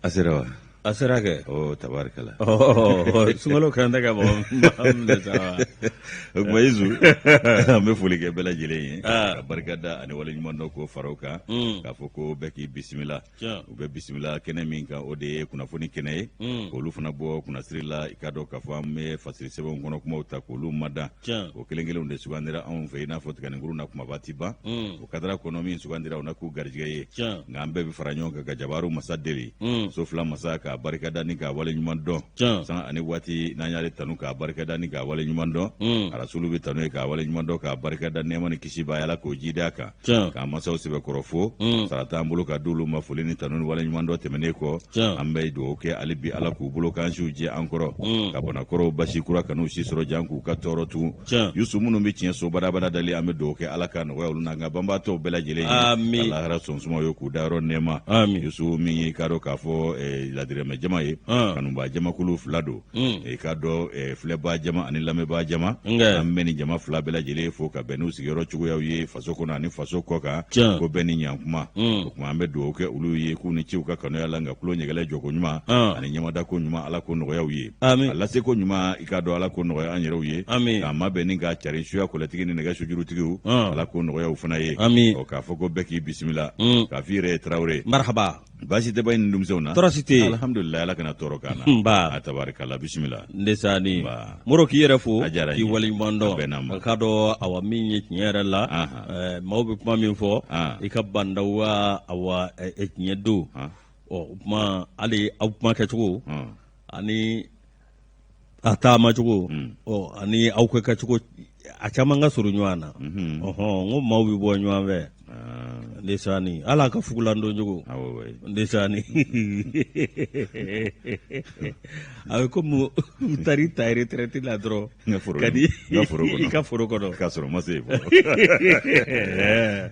A sera wa? A sera kɛ. Oh, tabarikala. Sunkalo kan tɛ ka mɔgɔ minɛ sa wa? O tuma Izu, an bɛ foli kɛ bɛɛ lajɛlen ye. Ka barika da ani waleɲuman dɔn k'o fara o kan. K'a fɔ ko bɛɛ k'i bisimila. U bɛ bisimila kɛnɛ min kan, o de ye kunnafoni kɛnɛ ye. K'olu fana bɔ kunnasiri la, i k'a dɔn k'a fɔ an bɛ fasiri sɛbɛnw kɔnɔ kumaw ta k'olu mada. O kelen kelenw de sugandira anw fɛ, i n'a fɔ tiganinkuru na kumaba ti ban. O kadara kɔnɔ min sugandira, o na k'u garijɛgɛ ye. Nka an bɛɛ bɛ fara ɲɔgɔn kan ka jabaru masa deli, so fila masa, k'a barikada ni k'a waleɲuman dɔn. San ani waati n'an y'ale tanu k'a barikada ni k'a waleɲuman dɔn, arasulu bɛ tanu ye k'a waleɲuman dɔn k'a barikada. Nɛɛma ni kisi b'a ye, Ala k'o jidi a kan. K'a masaw sɛbɛkɔrɔ fo, sara t'an bolo ka d'olu ma. Foli ni tanu ni waleɲuman dɔn tɛmɛnen kɔ, an bɛ dugawu kɛ hali bi, Ala k'u bolo k'an siw jɛ an kɔrɔ, ka banakɔrɔw basi kura kan'u si sɔrɔ jan k'u ka tɔɔrɔ tugun. Yusu, minnu bɛ tiɲɛ so badabada dali, an bɛ dugawu kɛ, Ala ka nɔgɔya olu n'an ka banbaatɔw bɛɛ lajɛlen ye, ka lahara sɔn suma ye, k'u dayɔrɔ nɛɛma. Yusu, min ye, k'a dɔn k'a fɔ ladirɛmɛ jama ye, kanubaa jamakulu fila don, i k'a dɔn, filɛbaa jama ani lamɛnbaa jama. An bɛ nin jama fila bɛɛ lajɛlen fo ka bɛn n'u sigiyɔrɔ cogoyaw ye faso kɔnɔ ani faso kɔ kan, ko bɛɛ ni ɲankuma. O tuma an bɛ dugawu kɛ olu ye k'u ni ce u ka kanuya la. Nka tulo ɲɛgɛlɛ jɔko ɲuman ani ɲɛmadako ɲuman, Ala k'o nɔgɔya u ye. A laseko ɲuman, i k'a dɔn, Ala k'o nɔgɔya an yɛrɛw ye. K'a mabɛn ni k'a cari suya kɔlɛtigi ni nɛgɛ sujurutigiw, Ala k'o nɔgɔya u fana ye. Ɔ, k'a fɔ ko bɛɛ k'i bisimila, k'a f'i yɛrɛ ye Tarawele. Marhaba. Baasi tɛ ba ni denmisɛnw na? Tɔɔrɔ si tɛ yen. Alhamdulilayi, Ala kana tɔɔrɔ k'an na. Nba. A tabarikala, bisimila. Ndesani Moro, k'i yɛrɛ fo, k'i waleɲuman dɔn. A k'a dɔn, awa, min ye tiɲɛ yɛrɛ la, maaw bɛ kuma min fɔ i ka bandawa, awa, tiɲɛ don. Ɔ, o kuma, hali aw kuma kɛcogo ani a taamacogo, ɔ, ani aw kɛ kɛcogo, a caman ka surun ɲɔgɔn na. Ɔhɔn, n ko maaw bɛ bɔ ɲɔgɔn fɛ. Ndesani, hali a ka fugulan don cogo, ndesani, a bɛ komi u taar'i ta retraite la dɔrɔn ka di i ka foro kɔnɔ. K'a sɔrɔ ma se yen fɔlɔ.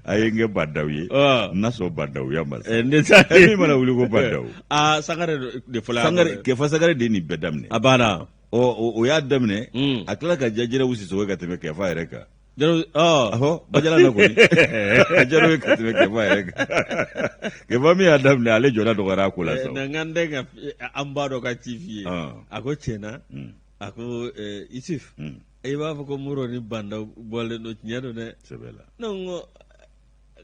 A ye n kɛ Bandaw ye, n na sɔn Bandawuya ma sa. Ndesani, min mana wuli ko Bandaw. Aa, Sangare de fɔlɔ. Sangare, Kefa Sangare de ye nin bɛɛ daminɛ. A banna. Ɔ, o y'a daminɛ, a tilala ka diya Jɛnɛbu Sisɔkɔ ka tɛmɛ Kefa yɛrɛ kan. Ɔhɔ, Bajala na kɔni, a diyara o ye ka tɛmɛ Kefa yɛrɛ kan. Kefa min y'a daminɛ, ale jɔda dɔgɔyara a ko la sa. Na n ka n den ka an ba dɔ ka ci f'i ye. A ko tiɲɛ na, a ko Isuf, i b'a fɔ ko Moro ni Bandaw bɔlen don, tiɲɛ don dɛ. Sɛbɛ la. Ne ko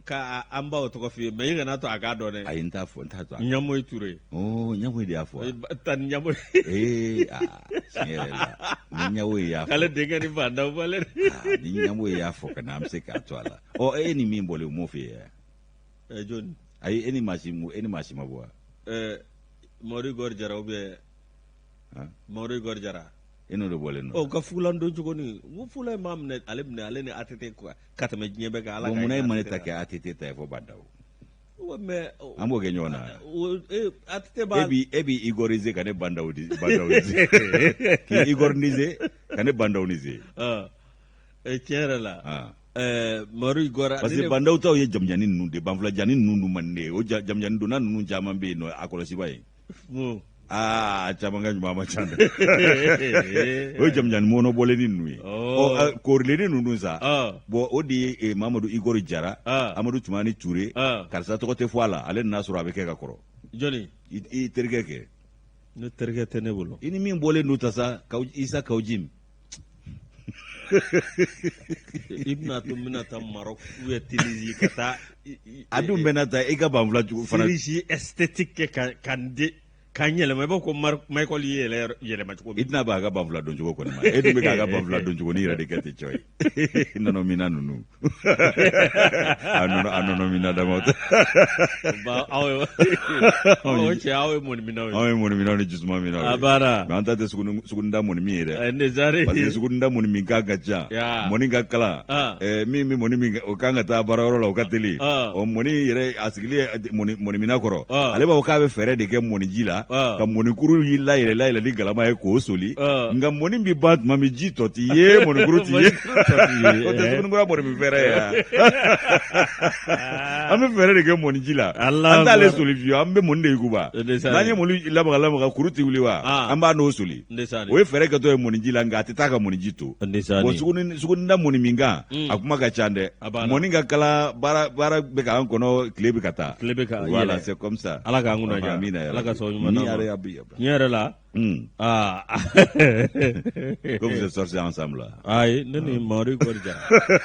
ka an baw tɔgɔ f'i ye, mais i kana to a k'a dɔn dɛ. Ayi, n t'a fɔ, n t'a to. Ɲamoyi Ture. Oh, Ɲamoyi de y'a fɔ. Ta ni Ɲamoyi. Ee, aa, tiɲɛ yɛrɛ la, ni Ɲamoyi y'a fɔ. K'ale denkɛ ni Bandaw bɔlen. Aa, ni Ɲamoyi y'a fɔ ka na, an bɛ se k'a to a la. Ɔ, e ni min bɔlen, o m'o f'i ye wa? Ɛ, jɔni? Ayi, e ni maa si, e ni maa si ma bɔ wa? Ɛɛ, Mɔri Gɔri Jara ou bien Mɔri Gɔri Jara. E n'o de bɔlen don. Ɔ, ka fugulan don cogo ni, n ko fugulan in b'a minɛ, ale minɛ, ale ni ATT quoi, ka tɛmɛ diɲɛ bɛɛ kan. Ala ka. Munna e ma ne ta kɛ ATT ta ye fɔ Bandaw? Mais an b'o kɛ ɲɔgɔn na. ATT b'a. E b'i igoriser ka ne Bandaw di, Bandawniser, k'i igorniser ka ne Bandawniser. Tiɲɛ yɛrɛ la. Mɔri Gɔri. Parce que Bandaw taw ye jamujani ninnu de, banfulajani ninnu dun man di ne ye. O jamujani donna ninnu caman bɛ yen nɔ, a kɔlɔsiba ye. Aa, caman ka ɲuman ma ca dɛ. O ye jamujani mɔnɔ bɔlenni ninnu ye. Ɔ, koorilenni ninnu sa, bon, o de ye Mamadu Igori Jara, Amadu Tumani Ture. Karisa tɔgɔ tɛ fɔ a la, ale nana sɔrɔ a bɛ kɛ ka kɔrɔ. Jɔni? I terikɛ kɛ. Ne terikɛ tɛ ne bolo. I ni min bɔlen don ta sa, Isa Kawujim. I bɛna to n bɛna taa Maroc ou bien Tunisie ka taa. A dun bɛna taa i ka banfula jugu fana. Chirurgie esthétique kɛ ka n den k'a yɛlɛma i b'a fɔ ko Michael ye yɛlɛma cogo min. I tɛna ban a ka banfula don cogo kɔni ma. E dun bɛ k'a ka banfula don cogo ni yɛrɛ de kɛ ten cɔ ye. Nɔnɔminna ninnu. A nɔnɔminna dama tɛ. Ba aw ye, aw cɛ, aw ye mɔniminnaw ye. Anw ye mɔniminnaw ni jisuma minnaw ye. A banna. Mais an ta tɛ sugunida mɔni min ye dɛ. Ne zari. Parce que sugunida mɔni min kan ka ca. Mɔni ka kalan. Min bɛ mɔni min, o kan ka taa baarayɔrɔ la, o ka teli. Ɔ, mɔni yɛrɛ a sigilen mɔniminna kɔrɔ. Ale b'a fɔ k'a bɛ fɛɛrɛ de kɛ mɔniji la. la ka mɔnikuru y'i layɛlɛ layɛlɛ ni galama ye k'o soli, nka mɔni bɛ ban tuma min, ji tɔ ti ye, mɔnikuru ti ye. O tɛ Suguninkura mɔni min fɛɛrɛ ye wa? An bɛ fɛɛrɛ de kɛ mɔni ji la, an t'ale soli fiyewu, an bɛ mɔni de yuguba. N'an ye mɔni lamaga lamaga, kuru tɛ wuli wa? An b'a n'o soli. O ye fɛɛrɛ kɛtɔ ye mɔni ji la, nka a tɛ taa ka mɔni ji to. Bon, Suguninda mɔni min kan, a kuma ka ca dɛ. Mɔni ka kala, baara baara bɛ k'an kɔnɔ, tile bɛ ka taa. Tile bɛ ka Voilà, c'est comme ça. Ala k'an kunna diya. Ala ka sɔn ɲuman d'an ma. Tiɲɛ yɛrɛ la. Aa. Ko vous êtes sortis ensemble là? Ayi, ne ni Mamadu Kɔri Jara.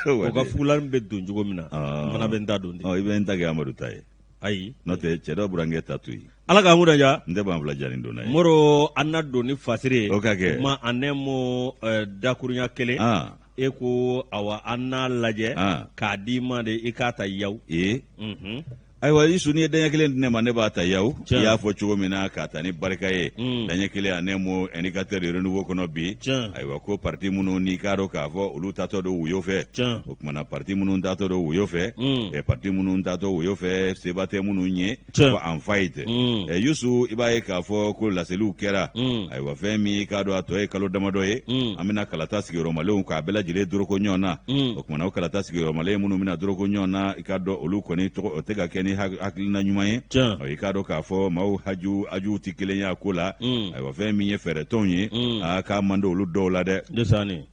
O ka fugulan bɛ don cogo min na, n fana bɛ n ta don ten. I bɛ n ta kɛ Amadu ta ye. Ayi. N'o tɛ, cɛ dɔ burankɛ ta to yen. Ala k'an kunna diya. N tɛ banfula jani donna ye. Moro, an na don ni fasiri ye. O ka kɛ. Kuma en un mot, dakurunya kelen. E ko awa, an n'a lajɛ k'a d'i ma de, i k'a ta yaw. Ee. Ayiwa Isu, n'i ye daɲɛ kelen di ne ma, ne b'a ta yaw. I y'a fɔ cogo min na, k'a ta ni barika ye. Daɲɛ kelen en un mot, Indicateur du Renouveau kɔnɔ bi. Ayiwa, ko parti minnu n'i k'a dɔn k'a fɔ olu taatɔ don woyo fɛ. O kumana na, parti minnu taatɔ don woyo fɛ, parti minnu taatɔ woyo fɛ, seba tɛ minnu ye, ko en faillite. Yusu, i b'a ye k'a fɔ ko laseliw kɛra. Ayiwa, fɛn min i k'a dɔn, a tɔ ye kalo damadɔ ye, an bɛna kalata sigiyɔrɔmalenw k'a bɛɛ lajɛlen doroko ɲɔgɔn na. O kumana, o kalata sigiyɔrɔmalen minnu bɛna doroko ɲɔgɔn na, i k'a dɔn olu kɔni tɔgɔ o tɛ ka kɛ ni hakilina ɲuman ye. I k'a dɔn k'a fɔ maaw haju ajuw tɛ kelen ye a ko la. Ayiwa, fɛn min ye fɛɛrɛtɔnw ye, aa, k'a man di olu dɔw la dɛ.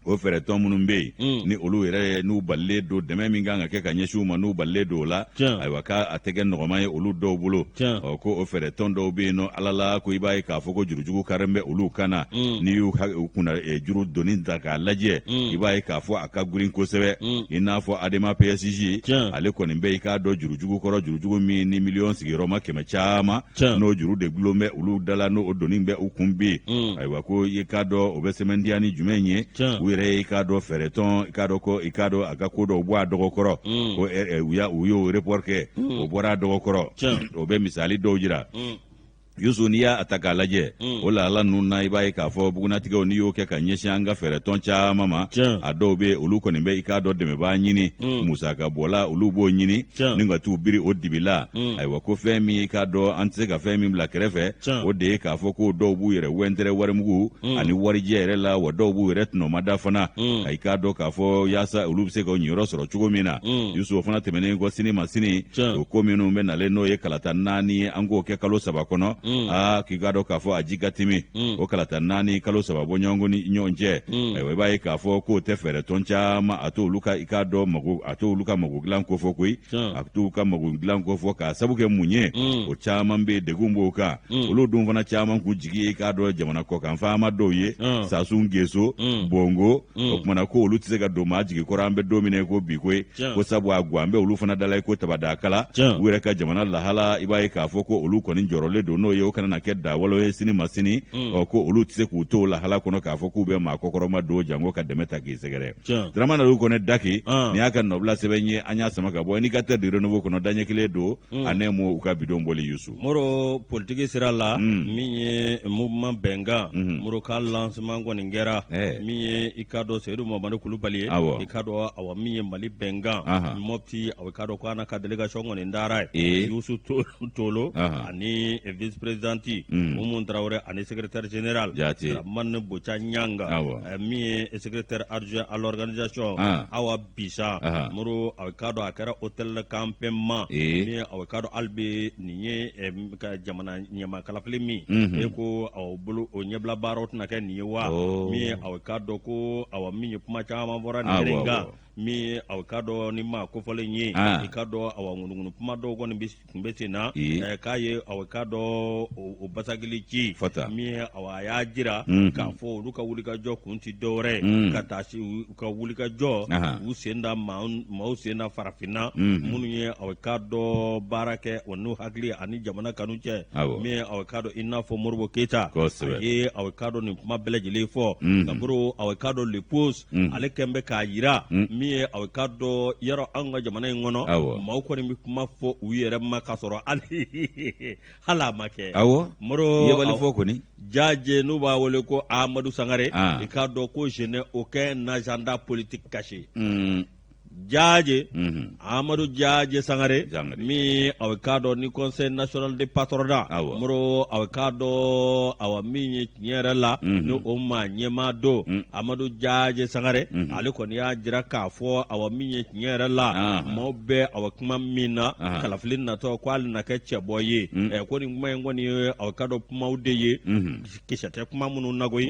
O fɛɛrɛtɔn minnu bɛ yen, ni olu yɛrɛ n'u balilen don dɛmɛ min kan ka kɛ ka ɲɛsin u ma, n'u balilen don o la, ayiwa, k'a tɛ kɛ nɔgɔman ye olu dɔw bolo. Ɔ, ko o fɛɛrɛtɔn dɔw bɛ yen nɔ, ala la ko i b'a ye k'a fɔ ko jurujugu karilen bɛ olu kan na. N'i y'u kunna juru doni ta k'a lajɛ, i b'a ye k'a fɔ a ka girin kosɛbɛ. I n'a fɔ Adema PSG, ale kɔni bɛ, i k'a dɔn, jurujugu kɔrɔ, jurujugu min ni miliyɔn sigiyɔrɔma 100 caman, n'o juru de gulon bɛ olu da la, n'o doni bɛ u kun bi. Ayiwa, ko i k'a dɔn o bɛ sɛmɛntiya ni jumɛn ye? U yɛrɛ ye, i k'a dɔn, fɛɛrɛtɔn, i k'a dɔn ko i k'a dɔn a ka ko dɔw bɔ a dɔgɔ kɔrɔ, ko u y'o report kɛ, o bɔra a dɔgɔ kɔrɔ. O bɛ misali dɔw jira. Yusu, n'i y'a ta k'a lajɛ, o lahala ninnu na, i b'a ye k'a fɔ bugunatigɛw, n'i y'o kɛ ka ɲɛsin an ka fɛɛrɛtɔn caman ma, a dɔw bɛ olu kɔni bɛ, i k'a dɔn, dɛmɛbaa ɲini, musaka bɔla, olu b'o ɲini ni ka t'u biri o dibi la. Ayiwa, ko fɛn min, i k'a dɔn, an tɛ se ka fɛn min bila kɛrɛfɛ, o de ye k'a fɔ ko dɔw b'u yɛrɛ wɛntɛrɛ warimugu ani warijɛ yɛrɛ la, wa dɔw b'u yɛrɛ tɔnɔmada fana, i k'a dɔn k'a fɔ yaasa olu bɛ se ka ɲiyɔrɔ sɔrɔ cogo min na. Yusu, o fana tɛmɛnen kɔ, sini ma sini, o ko minnu bɛ nalen, n'o ye kalata 4 ye, an k'o kɛ kalo 3 kɔnɔ, aa, k'i k'a dɔn k'a fɔ a ji ka timi. O kalata 4 kalo 3 bɔ ɲɔgɔn ni ɲɔgɔn cɛ, ayiwa, i b'a ye k'a fɔ k'o tɛ fɛɛrɛ tɔn caman, a t'olu ka, i k'a dɔn, mago, a t'olu ka mago dilan kofɔ koyi. A t'u ka mago dilan kofɔ k'a sabu kɛ mun ye? O caman bɛ degun b'o kan. Olu dun fana caman k'u jigi ye, i k'a dɔn, jamana kɔkan faama dɔw ye, Sassou Nguesso, Bongo. O kumana ko olu tɛ se ka don maa jigi kɔrɔ an bɛ don min na ko bi koyi, ko sabu a gwan bɛ olu fana da la ko tabadakala. U yɛrɛ ka jamana lahala, i b'a ye k'a fɔ ko olu kɔni jɔrɔlen don n'o ye, o kana na kɛ dawalo ye sini ma sini. Ɔ, ko olu tɛ se k'u to o lahala kɔnɔ k'a fɔ k'u bɛ maa kɔkɔrɔma don jango ka dɛmɛ ta k'i sɛgɛrɛ. Dramane olu kɔni daki nin y'a ka nɔbila sɛbɛn ye, an y'a sama ka bɔ Indicateur du Renouveau kɔnɔ, daɲɛ kelen don en un mot, u ka bidon bɔli, Yusu. Moro, politiki sira la, min ye mouvement Bɛnkan, Moro, ka lancement kɔni kɛra, min ye i k'a dɔn Seyidu Mamadu Kulubali ye, i k'a dɔn, awa, min ye Mali Bɛnkan Mɔpti, awa, i k'a dɔn ko a n'a ka délégation kɔni taara yen, Yusu Tolo ani vice présidente Umu Tarawele ani secrétaire général Dramane Boca Ɲanga, min ye secrétaire adjoint à l'organisation Awa Bisa. Moro, a k'a dɔn a kɛra hôtel campement min ye, aw k'a dɔn hali bi nin ye ka jamana ɲɛmaa kalafili min, e ko aw bolo o ɲɛbila baaraw tɛna kɛ nin ye wa? Min ye, aw k'a dɔn ko, awa, min ye kuma caman fɔra nin yɛrɛ kan, min ye, aw k'a dɔn, ni maa kofɔlen ye, i k'a dɔn, awa, ŋunuŋunu kuma dɔw kɔni bɛ tun bɛ sen na, k'a ye, aw k'a dɔn, o basakili ci min ye, awa, a y'a jira k'a fɔ olu ka wulikajɔ kun tɛ dɔwɛrɛ ye ka taa se u ka wulikajɔ u sen da maaw sen da farafinna minnu ye, aw k'a dɔn, baara kɛ o n'u hakili ani jamana kanu cɛ, min ye, aw k'a dɔn, i n'a fɔ Modibo Keyita, a ye, aw k'a dɔn, nin kuma bɛɛ lajɛlen fɔ. Nka Moro, aw k'a dɔn, Le Poste ale kɛn bɛ k'a jira, min ye, aw k'a dɔn, yɔrɔ anw ka jamana in kɔnɔ, maaw kɔni bɛ kuma fɔ u yɛrɛ ma k'a sɔrɔ hali a ma kɛ. Awɔ, Moro, yebali fɔ kɔni. Jaje, n'u b'a wele ko Amadu Sangare, i k'a dɔn ko je n'ai aucun agenda politique caché. Jaje Amadu Jaje Sangare min aw k'a dɔn ni conseil national de patronat Moro aw k'a dɔn awa min ye tiɲɛ yɛrɛ la ni o maa ɲɛmaa don Amadu Jaje Sangare ale kɔni y'a jira k'a fɔ awa min ye tiɲɛ yɛrɛ la maaw bɛ awa kuma min na kalafili natɔ ko ale na kɛ cɛbɔ ye ko nin kuma in kɔni ye aw k'a dɔn kumaw de ye kisɛ tɛ kuma minnu na koyi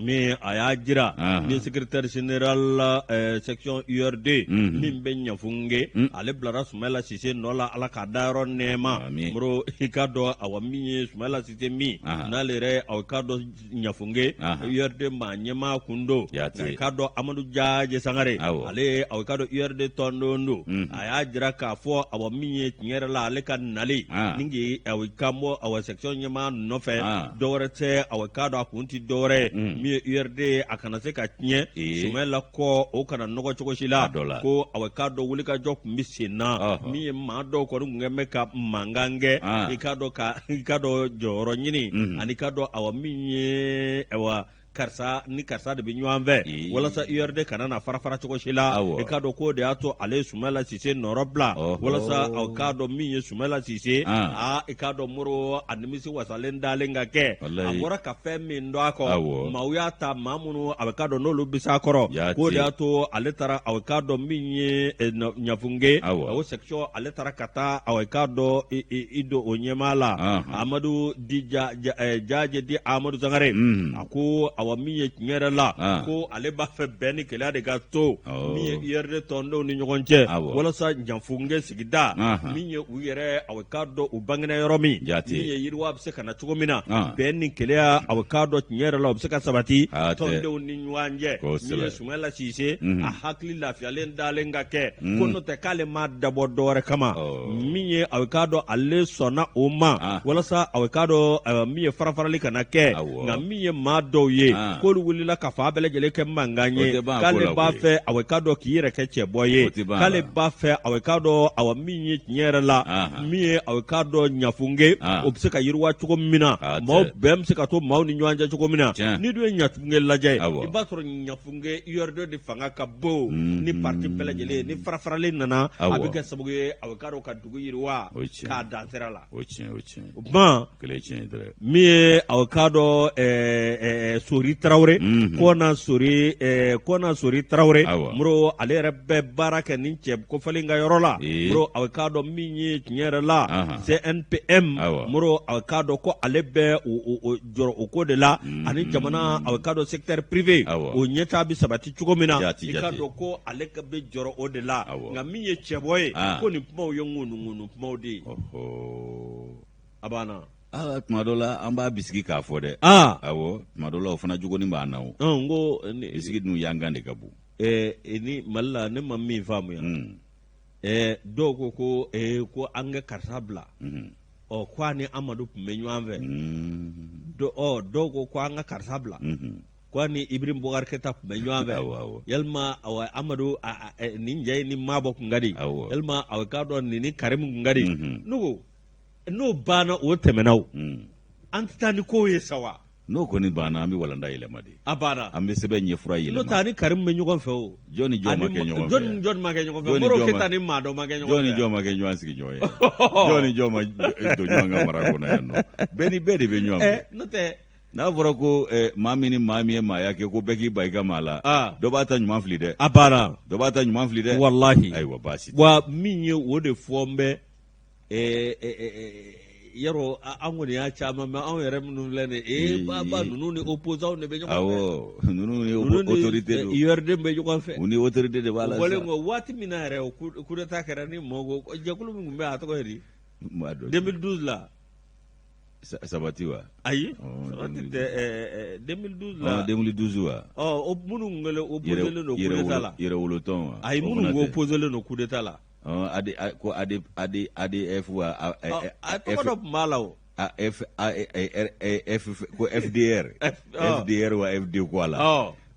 min a y'a jira ni secrétaire général section URD min bɛ Ɲafunke ale bilara Sumayila Sise nɔ la Ala k'a dayɔrɔ nɛɛma Moro i k'a dɔn awa min ye Sumayila Sise min n'ale yɛrɛ aw k'a dɔn Ɲafunke URD maa ɲɛmaa kun don i k'a dɔn Amadu Jaje Sangare ale aw k'a dɔn URD tɔnden don a y'a jira k'a fɔ awa min ye tiɲɛ yɛrɛ la ale ka nali ni k'i aw kan bɔ awa section ɲɛmaa nɔfɛ dɔwɛrɛ tɛ aw k'a dɔn a kun tɛ dɔwɛrɛ ye min ye URD a kana se ka tiɲɛ Sumayila kɔ o kana nɔgɔ cogo si la ko aw k'a dɔn wulikajɔ tun bɛ sen na min ye maa dɔw kɔni tun kɛlen bɛ ka mankan kɛ i k'a dɔn ka i k'a dɔn jɔyɔrɔ ɲini ani k'a dɔn awa min ye awa karisa ni karisa de bɛ ɲɔgɔn fɛ walasa URD kana na fara fara cogo si la i k'a dɔn k'o de y'a to ale ye Sumayila Sise nɔrɔ bila walasa aw k'a dɔn min ye Sumayila Sise aa i k'a dɔn Moro a nimisi wasalen dalen ka kɛ a bɔra ka fɛn min dɔn a kɔ maaw y'a ta maa minnu a bɛ k'a dɔn n'olu bɛ s'a kɔrɔ k'o de y'a to ale taara aw k'a dɔn min ye Ɲafunke o section ale taara ka taa aw k'a dɔn i don o ɲɛmaa la Amadu di Jaje di Amadu Sangare a ko awa min ye tiɲɛ yɛrɛ la ko ale b'a fɛ bɛn ni kelenya de ka to min ye URD tɔndenw ni ɲɔgɔn cɛ walasa Ɲafunke sigida min ye u yɛrɛ aw k'a dɔn u bangena yɔrɔ min min ye yiriwa bɛ se ka na cogo min na bɛn ni kelenya aw k'a dɔn tiɲɛ yɛrɛ la o bɛ se ka sabati tɔndenw ni ɲɔgɔn cɛ min ye Sumayila Sise a hakili lafiyalen dalen ka kɛ ko n'o tɛ k'ale ma dabɔ dɔwɛrɛ kama min ye aw k'a dɔn ale sɔnna o ma walasa aw k'a dɔn min ye farafarali kana kɛ nka min ye maa dɔw ye k'olu wulila ka fan bɛɛ lajɛlen kɛ mankan ye k'ale b'a fɛ aw k'a dɔn k'i yɛrɛ kɛ cɛbɔ ye k'ale b'a fɛ aw k'a dɔn awa min ye tiɲɛ yɛrɛ la min ye aw k'a dɔn Ɲafunke o bɛ se ka yiriwa cogo min na maaw bɛn bɛ se ka to maaw ni ɲɔgɔn cɛ cogo min na n'i dun ye Ɲafunke lajɛ i b'a sɔrɔ Ɲafunke URD de fanga ka bon ni parti bɛɛ lajɛlen ye ni farafarali nana a bɛ kɛ sababu ye aw k'a dɔn ka dugu yiriwa k'a dan sira la o tiɲɛ o kuma kelen tiɲɛ dɛ min ye aw k'a dɔn Sori Tarawele Kɔna Sori Kɔna Sori Tarawele Moro ale yɛrɛ bɛ baara kɛ nin cɛ kofɔlen ka yɔrɔ la Moro aw k'a dɔn min ye tiɲɛ yɛrɛ la CNPM Moro aw k'a dɔn ko ale bɛ jɔrɔ o ko de la ani jamana aw k'a dɔn secteur privé o ɲɛtaa bɛ sabati cogo min na i k'a dɔn ko ale bɛ jɔrɔ o de la nka min ye cɛbɔ ye ko nin kumaw ye ŋunuŋunu kumaw de ye a banna aa tuma dɔ la an b'a bisigi k'a fɔ dɛ awɔ tuma dɔ la o fana jogonin b'an na o n ko bisigi dun yankan de ka bon ni Mali la ne ma min faamuya dɔw ko ko ko an ka karisa bila ɔ ko a ni Amadu tun bɛ ɲɔgɔn fɛ ɔ dɔw ko ko an ka karisa bila ko a ni Ibrahim Boubacar Keita tun bɛ ɲɔgɔn fɛ yalima awa Amadu nin cɛ in ni Mabɔ tun ka di yalima aw k'a dɔn nin ni Karim tun ka di ne ko n'o banna o tɛmɛna o an tɛ taa ni kow ye sa wa n'o kɔni banna an bɛ walanda yɛlɛma de a banna an bɛ sɛbɛn ɲɛfura yɛlɛma n'o tɛ a ni Karim bɛ ɲɔgɔn fɛ o jɔn ni jɔn ma kɛ ɲɔgɔn fɛ jɔn ni jɔn ma kɛ ɲɔgɔn fɛ Modibo Keyita ni maa dɔ ma kɛ ɲɔgɔn fɛ jɔn ni jɔn ma kɛ ɲɔgɔn sigiɲɔgɔn ye jɔn ni jɔn ma don ɲɔgɔn ka mara kɔnɔ yan nɔ bɛɛ ni bɛɛ de bɛ ɲɔgɔn fɛ n'o tɛ n'a fɔra ko maa min ni maa min ye maaya kɛ ko bɛɛ k'i ban i ka maa la dɔ b'a ta ɲuman fili dɛ a banna dɔ b'a ta ɲuman fili dɛ walahi ayiwa baasi wa min ye o de fɔ n bɛ yɔrɔ an kɔni y'a caman mɛ anw yɛrɛ minnu filɛ nin ye ba ninnu ni opposants de bɛ ɲɔgɔn fɛ awɔ ninnu ni autorité don URD bɛ ɲɔgɔn fɛ u ni autorité de b'a la o bɔlen kɔ waati min na yɛrɛ o coup d'état kɛra ni mɔgɔ ko jɛkulu min tun bɛ a tɔgɔ ye di 2012 la Sabati wa ayi sabati tɛ 2012 la 2012 wa ɔ o minnu tun kɛlen opposé don coup d'état la yɛrɛwolotɔn wa ayi minnu tun opposé don coup d'état la AD ko AD AD ADF wa a tɔgɔ dɔ tun b'a la o A F A R F ko FDR FDR wa FD ko a la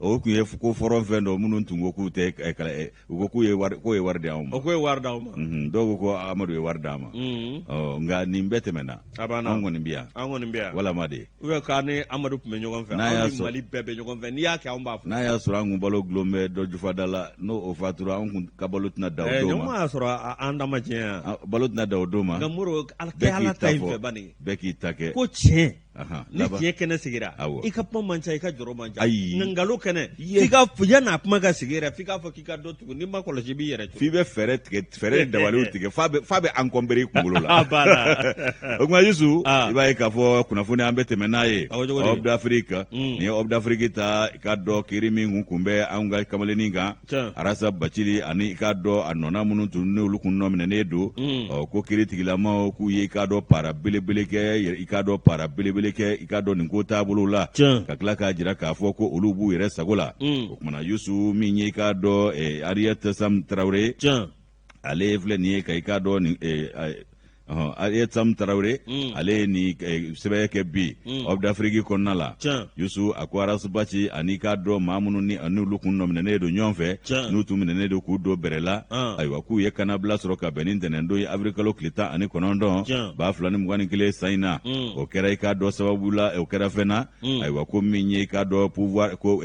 O tun ye ko fɔrɔn fɛn dɔ minnu tun ko k'u tɛ u ko k'u ye wari k'o ye wari di anw ma. O k'o ye wari d'anw ma. Dɔw ko ko Amadu ye wari d'an ma. Ɔ nka nin bɛɛ tɛmɛna. A banna. Anw kɔni bɛ yan. An kɔni bɛ yan. Walama de. Ou bien k'an ni Amadu tun bɛ ɲɔgɔn fɛ. N'a y'a Anw ni sɔrɔ- Mali bɛɛ bɛ ɲɔgɔn fɛ. N'i y'a kɛ anw b'a fɔ. N'a y'a sɔrɔ an kun balo gulon bɛ dɔ jufada la n'o o fatura an kun ka balo tɛna dan o don ɲɔgɔn ma. y'a sɔrɔ an da ma tiɲɛ yan. Balo tɛna dan o don ma. Nka Moro ala Bɛɛ kɛ k'i ala ta ta in fɔ. fɛ bani. Bɛɛ k'i ta kɛ. Ko tiɲɛ. Ahan, Ni laban. tiɲɛ kɛnɛ sigira Awɔ. i ka kuma man ca i ka jɔrɔ man ca. Ayi. Nka nkalon kɛnɛ Ye. f'i ka yan'a kuma ka sigi yɛrɛ f'i k'a fɔ k'i ka dɔ tugu n'i ma kɔlɔsi i b'i yɛrɛ F'i bɛ fɛɛrɛ tigɛ fɛɛrɛ ni dabaliw tigɛ f'a bɛ encombré i kunkolo la. A banna. O tuma Yusu Ah. i b'a ye k'a fɔ kunnafoni an bɛ tɛmɛ n'a ye. Awɔ, cogo di? Hope d'Afrique nin ye Hope d'Afrique ta i k'a dɔn kiri min kun bɛ anw ka kamalennin kan. Tiɲɛ. Arasa Bacili ani i k'a dɔn a nɔna minnu tun n'olu kun nɔminɛnen don. Ɔ ko kiri tigilamaw k'u ye i k'a dɔn para belebele kɛ i k'a dɔn para belebele kɛ i k'a dɔn nin ko taabolo la. Tiɲɛ. Ka tila k'a jira k'a fɔ ko olu b'u yɛrɛ sago la. O kumana Yusu min ye i k'a dɔn Harriet Sam Tarawele. Tiɲɛ. Ale filɛ nin ye ka i k'a dɔn nin ɔhɔn, Harriet Sam Tarawele ale ye nin sɛbɛn kɛ bi Hope d'Afrique kɔnɔna la. Tiɲɛ. Yusu a ko Arasi Baci ani i k'a dɔn maa minnu ni n'olu kun nɔminɛnen don ɲɔgɔn fɛ Tiɲɛ. n'u tun minɛnen don k'u don bɛrɛ la ayiwa k'u ye kanabila sɔrɔ ka bɛn ni ntɛnɛndon ye avril kalo tile 19 Tiɲɛ. 2021 san in na. O kɛra i k'a dɔn sababu la o kɛra fɛn na ayiwa ko min ye i k'a dɔn pouvoir ko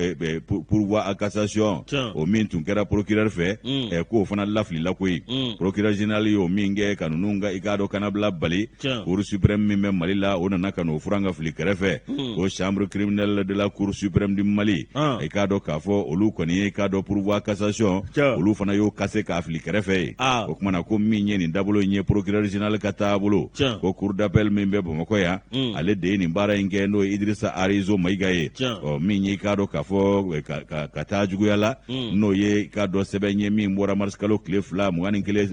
pourvoi en cassation Tiɲɛ. o min tun kɛra procureur fɛ k'o fana lafilila koyi. Procureur général y'o min kɛ ka ninnu ka i k'a dɔn kanabila bali. Tiɲɛ. Cour suprême min bɛ Mali la o nana ka n'o furan ka fili kɛrɛfɛ ko chambre criminelle de la cour suprême du Mali i k'a dɔn k'a fɔ olu kɔni ye i k'a dɔn pourvoi en cassation Tiɲɛ. olu fana y'o kase k'a fili kɛrɛfɛ ye. Ah. O kumana na ko min ye nin dabolo in ye procureur général ka taabolo Tiɲɛ. ko cour d'appel min bɛ Bamakɔ yan ale de ye nin baara in kɛ n'o ye Idrissa Arizo Mayiga ye. Tiɲɛ. Ɔ min ye i k'a dɔn k'a fɔ ka taa juguya la n'o ye i k'a dɔn sɛbɛn ye min bɔra mars kalo tile 2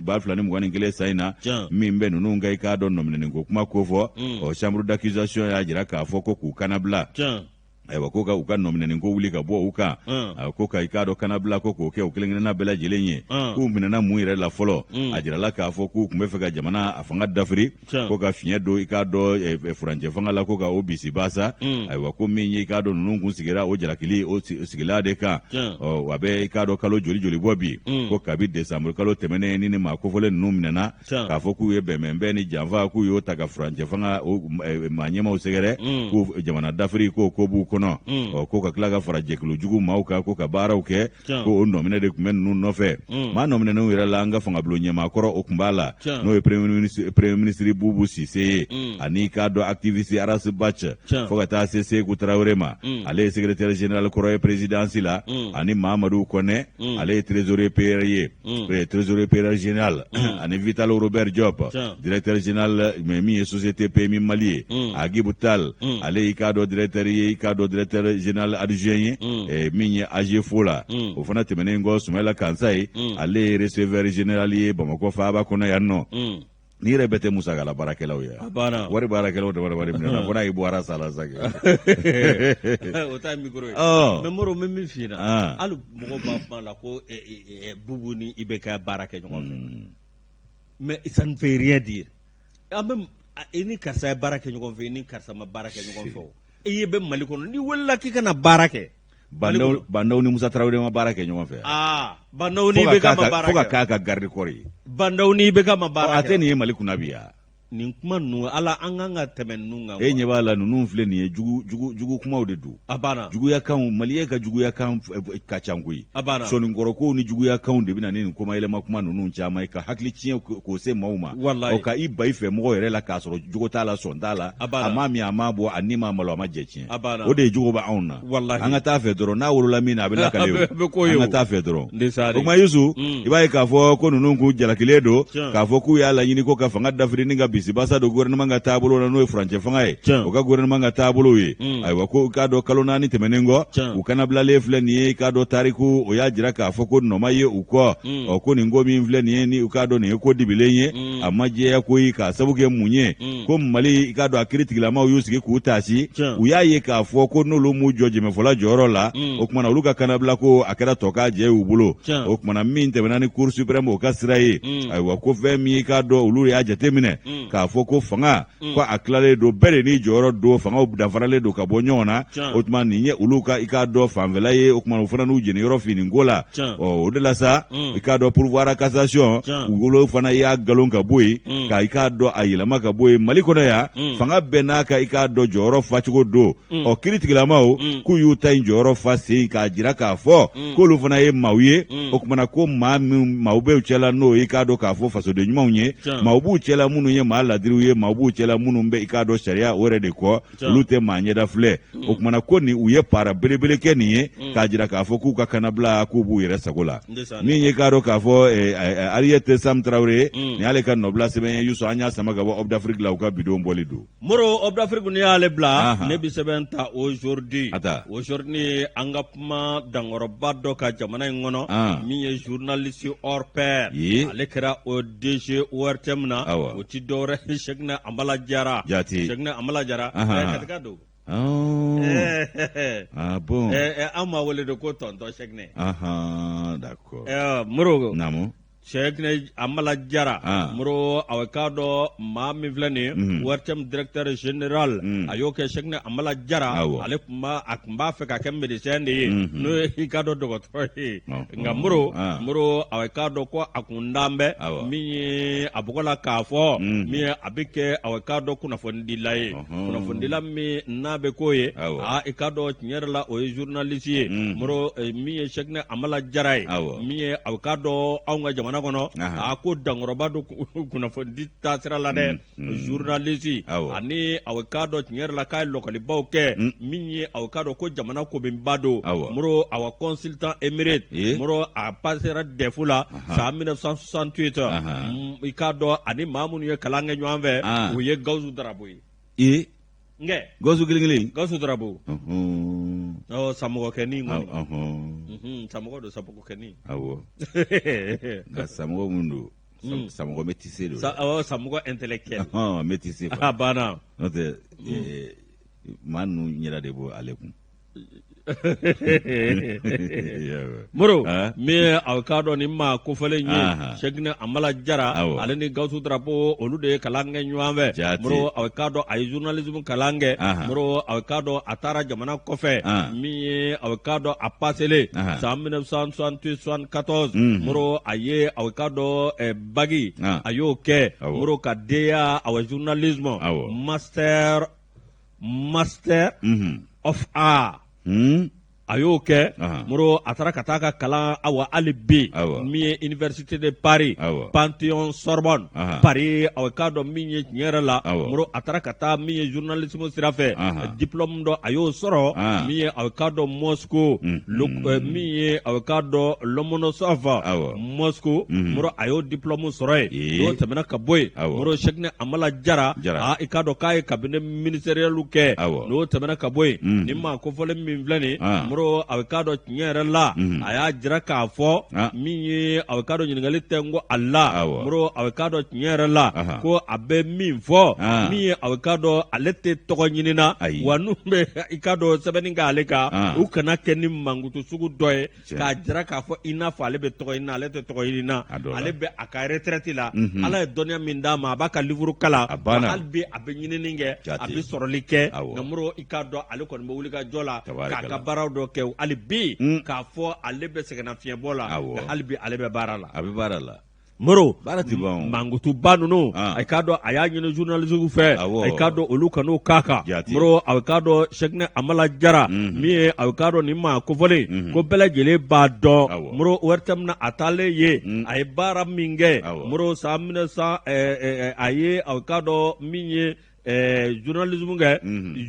21 2021 san in na Tiɲɛ. min bɛ ninnu ka i k'a dɔn nɔminɛni ko kuma kofɔ. Ɔ chambre d'accusation y'a jira k'a fɔ ko k'u kanabila. Tiɲɛ. Ayiwa ko ka u ka nɔminɛni ko wuli ka bɔ u kan. A ko ka i k'a dɔn kanabila ko k'o kɛ u kelen kelenna bɛɛ lajɛlen ye. K'u minɛna mun yɛrɛ la fɔlɔ a jirala k'a fɔ k'u tun bɛ fɛ ka jamana a fanga dafiri ko ka fiɲɛ don i k'a dɔn furancɛ fanga la ko ka o bisibasa. Ayiwa ko min ye i k'a dɔn ninnu kun sigira o jalakili o sigila de kan. Ɔ a bɛ i k'a dɔn kalo joli joli bɔ bi ko kabi décembre kalo tɛmɛnen ni maa kofɔlen ninnu minɛna k'a fɔ k'u ye bɛnbɛnbɛn ni janfa k'u y'o ta ka furancɛ fanga o maa ɲɛmaaw sɛgɛrɛ k'u jamana dafiri k'o ko b'u kɔnɔ. Ɔ ko ka tila ka fara jɛkulu jugu maaw kan ko ka baaraw kɛ ko o nɔminɛ de tun bɛ ninnu nɔfɛ. Maa nɔminɛnenw yɛrɛ la an ka fangabulon ɲɛmaa kɔrɔ o tun b'a la n'o ye premier ministre Bubu Sise ye ani k'a dɔn activiste Aras Bath fo ka taa se Seku Tarawele ma ale ye secrétaire général kɔrɔ ye présidence la ani Mahamadu Kɔnɛ ale ye trésorier PR ye trésorier PR général ani Vital Robert Diop directeur général mais min ye société PMI Mali ye Agibu Tal ale y'i k'a dɔn directeur ye i k'a dɔn directeur général adjoint ye min ye AGFO la. O fana tɛmɛnen kɔ Sumayila Kansayi ale ye receveur général ye Bamakɔ faaba kɔnɔ yan nɔ. N'i yɛrɛ bɛɛ tɛ musakala baarakɛlaw ye A banna. wari baarakɛlaw dama dama de minɛ na fo n'a y'i bɔ ara sa la sa kɛ. O ta ye micro ye. Ɔ. Mais Moro n bɛ min f'i ɲɛna Ah. hali mɔgɔw b'a kuma la ko Bubu ni IBK baara kɛ ɲɔgɔn fɛ mais ça ne veut rien dire. An bɛ i ni karisa ye baara kɛ ɲɔgɔn fɛ i ni karisa ma baara kɛ ɲɔgɔn fɛ o i ye bɛ Mali kɔnɔ n'i welela k'i ka na baara kɛ. Mali kɔnɔ. Bandaw ni Musa Tarawele ma baara kɛ ɲɔgɔn fɛ. Aa Bandaw ni Fo ka IBK k'a ma ka baara fo ka kɛ. k'a ka garde corps ye. Bandaw ni IBK ma baara A tɛ kɛ. nin ye Mali kunna bi ya. Nin kuma ninnu ala an kan ka tɛmɛ ninnu kan. E ɲɛ b'a la ninnu filɛ nin ye jugu jugu jugu kumaw de don. A banna. Juguyakanw Mali ka juguyakan ka ca koyi. A banna. Sɔnnikɔrɔkow ni juguyakanw de bɛ na ni nin komayɛlɛma kuma ninnu caman ye ka hakili tiɲɛ k'o se maaw ma. Walayi. Ɔ ka i ba i fɛ mɔgɔ yɛrɛ la k'a sɔrɔ jogo t'a la sɔn t'a la. A banna. A ma min a ma bɔ a ni ma malo a ma jɛ tiɲɛ. A banna. O de ye jogo bɛ anw na. Walahi. An ka taa fɛ dɔrɔn n'a wolola min na a bɛ lakale o. A bɛ k'o ye o. An ka taa fɛ dɔrɔn. Ndesari. O kuma Yusu i b'a ye k'a fɔ ko ninnu kun jalakilen don Tiɲɛ. k'a fɔ k'u y'a laɲini ko ka fanga dafiri ni ka bisibasa don gouvernement ka taabolo la n'o ye furancɛ fanga ye Tiɲɛ. o ka gouvernement ka taabolo ye. Ayiwa ko k'a dɔn kalo 4 tɛmɛnen kɔ Tiɲɛ. u kanabilalen filɛ nin ye k'a dɔn tariku o y'a jira k'a fɔ ko nɔma ye u kɔ. Ɔ ko nin ko min filɛ nin ye ni u k'a dɔn nin ye ko dibilen ye a ma jɛya koyi k'a sabu kɛ mun ye ko Mali i k'a dɔn a kiiritigilamaw y'u sigi k'u taasi Tiɲɛ. u y'a ye k'a fɔ ko n'olu m'u jɔ jɛmɛfɔla jɔyɔrɔ la o kumana olu ka kanabila ko a kɛra tɔ k'a jɛ y'u bolo. Tiɲɛ. O kumana min tɛmɛna ni Cour suprême o ka sira ye ayiwa ko fɛn min i k'a dɔn olu y'a jateminɛ K'a fɔ ko fanga ko a tilalen don, bɛɛ de n'i jɔyɔrɔ don, fangaw danfaralen don ka bɔ ɲɔgɔn na. O tuma nin ye olu ka i k'a dɔn fanfɛla ye. O tuma u fana n'u jeniyɔrɔ fin nin ko la. Ɔ, o de la sa, i k'a dɔn pourvoi en cassation, olu fana y'a galon ka bɔ yen, ka i k'a dɔn a yɛlɛma ka bɔ yen. Mali kɔnɔ yan, fanga bɛɛ n'a ka i k'a dɔn jɔyɔrɔ facogo don. Ɔ, kiritigilamaw k'u y'u ta in jɔyɔrɔ fa sen k'a jira k'a fɔ k'olu fana ye maaw ye. O kumana ko maa min maaw b'u cɛla, n'o i k'a dɔn k'a fɔ fasoden ɲumanw ye, maaw b'u cɛla minnu ye maa ladiriw ye, maaw b'u cɛla minnu bɛ i k'a dɔn sariya o yɛrɛ de kɔ, olu tɛ maa ɲɛda filɛ. O kumana ko nin u ye para belebele kɛ nin ye k'a jira k'a fɔ k'u ka kannabila k'u b'u yɛrɛ sago la. Min ye k'a dɔn k'a fɔ Ariette Sam Tarawele ye, nin y'ale ka nɔbila sɛbɛn ye. Yusu, an y'a sama ka bɔ Homme d'Afrique la, u ka bidon bɔli don. Moro, Homme d'Afrique n'i y'ale bila, ne bɛ sɛbɛn ta Aujourd'hui. Aujourd'hui, an ka kuma dankɔrɔba dɔ ka jamana in kɔnɔ, min ye journaliste hors pair, ale kɛra o DG ORTM na. O ti dɔwɛrɛ, Sɛkinɛ Amala Jara. Sɛkinɛ Amala Jara, Katika don. Ah bon. An b'a wele de ko tonton Sɛkinɛ. D'accord. Moro. Naamu. Sɛkinɛ Amala Jara, Moro, a k'a dɔn maa min filɛ nin ye ORTM directeur général, a y'o kɛ. Sɛkinɛ Amala Jara, ale tun b'a a tun b'a fɛ ka kɛ médecin de ye, n'o ye i k'a dɔn dɔgɔtɔrɔ ye. Nka Moro, Moro, a k'a dɔn ko a kun dan bɛ min ye a bɔgɔ la k'a fɔ min ye a bɛ kɛ, a k'a dɔn kunnafonidila ye, kunnafonidila min n'a bɛ k'o ye, aa, i k'a dɔn tiɲɛ yɛrɛ la, o ye journaliste ye. Moro, min ye Sɛkinɛ Amala Jara ye, min ye a k'a dɔn anw ka jamana kɔnɔ, a ko dankɔrɔba don kunnafonidi taasira la dɛ, journaliste, ani a k'a dɔn tiɲɛ yɛrɛ la k'a ye lɔkɔlibaw kɛ, min ye a k'a dɔn ko jamana kominba don. Moro, awa, consultant émérite. Moro, a passera DEF la san 1968. I k'a dɔn ani maa minnu ye kalan kɛ ɲɔgɔn fɛ, o ye Gawusu Darabo ye. Ee! Nkɛ Gawusu kelen kelen. Gawusu Darabo, ɔ, samɔgɔkɛnin kɔni, samɔgɔ don, samɔgɔkɛnin. Awɔ, nka samɔgɔ mun don? Samɔgɔ métissé don. Awɔ, samɔgɔ intellectuel. Métissé. A banna. N'o tɛ, maa ninnu ɲɛda de bɔ ale kun. Moro, min ye a k'a dɔn ni maa kofɔlen ye, Sɛkinɛ Amala Jara, ale ni Gawusu Darabo, olu de ye kalan kɛ ɲɔgɔn fɛ. Moro, a k'a dɔn a ye journalisme kalan kɛ. Moro, a k'a dɔn a taara jamana kɔfɛ, min ye a k'a dɔn a paselen san 1968 74. Moro, a ye a k'a dɔn bac, a y'o kɛ. Moro, ka DEA, awa, journalisme master, master of art, a y'o kɛ. Moro, a taara ka taa ka kalan, awa, hali bi, min ye université de Paris Panthéon Sorbonne Paris, a k'a dɔn min ye tiɲɛ yɛrɛ la. Moro, a taara ka taa min ye journalisme sira fɛ, diplôme dɔ a y'o sɔrɔ, min ye a k'a dɔn Moscou, min ye a k'a dɔn Lomonosov Moscou. Moro, a y'o diplôme sɔrɔ yen. N'o tɛmɛna ka bɔ yen, Moro, Sɛkinɛ Amala Jara, aa, i k'a dɔn k'a ye cabinet ministériel kɛ. N'o tɛmɛna ka bɔ yen, ni maa kofɔlen min filɛ nin, Moro, a k'a dɔn tiɲɛ yɛrɛ la, a y'a jira k'a fɔ min ye, a k'a dɔn ɲininkali tɛ n ko a la. Moro, a k'a dɔn tiɲɛ yɛrɛ la ko a bɛ min fɔ, min ye a k'a dɔn ale tɛ tɔgɔ ɲini na, wa n'u bɛ i k'a dɔn sɛbɛnni kɛ ale kan, u kana kɛ ni mankutu sugu dɔ ye k'a jira k'a fɔ i n'a fɔ ale bɛ tɔgɔ ɲini na. Ale tɛ tɔgɔ ɲini na, ale bɛ a ka retraite la. Ala ye dɔnniya min d'a ma, a b'a ka livre kalan, hali bi a bɛ ɲinini kɛ, a bɛ sɔrɔli kɛ. Nka Moro, i k'a dɔn ale kɔni bɛ wuli ka jɔ la k'a ka baaraw dɔ kɛ hali bi, k'a fɔ ale bɛ sɛgɛnnafiɲɛbɔ la, nka hali bi ale bɛ baara la. A bɛ baara la. Moro, baara tɛ ban o. Mankutuba ninnu, a k'a dɔn a y'a ɲini journaliste fɛ, a k'a dɔn olu kan'o k'a kan. Moro, a k'a dɔn Sɛkinɛ Amala Jara, min ye a k'a dɔn nin maa kofɔlen ko bɛɛ lajɛlen b'a dɔn. Moro, ORTM na a taalen ye, a ye baara min kɛ, Moro, san 1900, a ye a k'a dɔn min ye journalisme kɛ,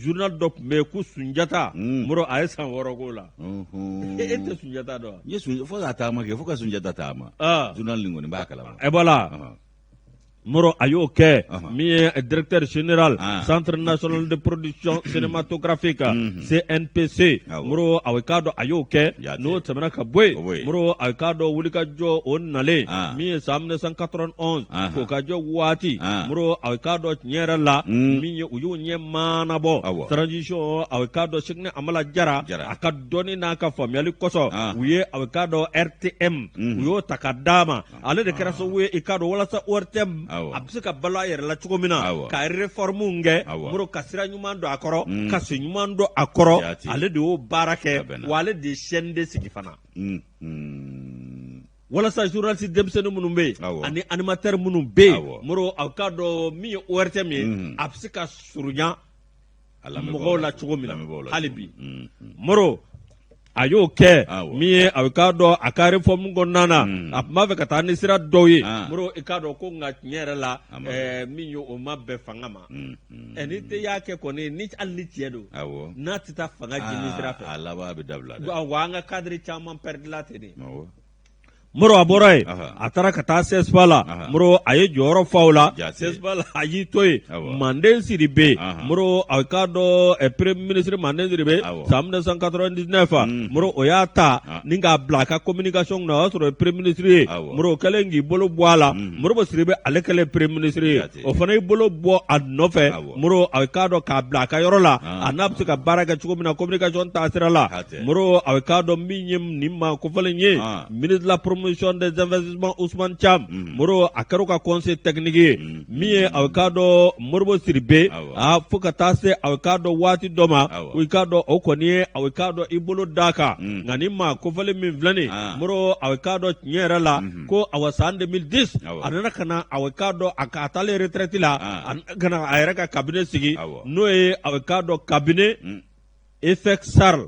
journal dɔ tun bɛ yen ko Sunjata. Moro, a ye san 6 k'o la. E tɛ Sunjata dɔn? N ye fo ka taama kɛ, fo ka Sunjata taama. Journal nin kɔni n b'a kalama. Ɛ, voilà. Moro, a y'o kɛ, min ye directeur général Centre national de production cinématographique, CNPC. Moro, a k'a dɔn a y'o kɛ. N'o tɛmɛna ka bɔ yen, Moro, a k'a dɔn wulikajɔ o nalen, min ye san 1991 k'o ka jɔ waati. Moro, a k'a dɔn tiɲɛ yɛrɛ la, min ye u y'u ɲɛ maanabɔ transition, a k'a dɔn Sɛkinɛ Amala Jara a ka dɔnni n'a ka faamuyali kosɔn, u ye a k'a dɔn RTM, u y'o ta ka d'a ma. Ale de kɛra sababu ye, i k'a dɔn, walasa ORTM a bɛ se ka balo a yɛrɛ la cogo min na ka réforme kɛ Moro ka sira ɲuman don a kɔrɔ mm. ka sen ɲuman don a kɔrɔ ale de y'o baara kɛ wa ale de ye CND sigi fana mm, mm. walasa journaliste denmisɛnnin minnu bɛ yen ani animateur minnu bɛ yen Moro aw k'a dɔn min ye ORTM ye mm-hmm. a bɛ se ka surunya mɔgɔw la cogo min na hali bi Moro a y'o kɛ min ye a k'a dɔn a ka réforme kɔnɔna na mm. a tun b'a fɛ ka taa ni sira dɔw ye ah. Moro i k'a dɔn ko nka tiɲɛ yɛrɛ la min ye o ma bɛn fanga ma mm, mm. Ni tɛ y'a kɛ kɔni ni hali ni tiɲɛ don n'a tɛ taa fanga jini sira fɛ a laban bɛ dabila wa an ka cadre caman pɛridila ten de. Moro a bɔra yen a taara ka taa CSPA la Moro a ye jɔyɔrɔ fa o la CSPA la a y'i to yen Manden Sidibe Moro a k'a dɔn premier ministre Manden Sidibe san 1999 Moro o y'a ta ni k'a bila a ka communication na o y'a sɔrɔ premier ministre ye Moro o kɛlen k'i bolo bɔ a la Modibo Sidibe ale kɛlen premier ministre ye o fana y'i bolo bɔ a nɔfɛ Moro a k'a dɔn k'a bila a ka yɔrɔ la a n'a bɛ se ka baara kɛ cogo min na communication taasira la Moro a k'a dɔn min ye nin maa kofɔlen ye ah. ministre de la promotion des investissements Ousmane Thiam mm. Moro a kɛra u ka conseiller technique ye mm. min ye a k'a dɔn Modibo Sidibe a fo ka taa se a k'a dɔn waati dɔ ma i k'a dɔn o kɔni ye a k'a dɔn i bolo d'a kan mm. nka nin maa kofɔlen min filɛ nin ah. Moro a k'a dɔn tiɲɛ yɛrɛ la mm-hmm. ko awa san 2010 a nana ka na a k'a dɔn a ka taalen retraite la ah. a ka na a yɛrɛ ka cabinet sigi n'o ye a k'a dɔn cabinet EFEC SARL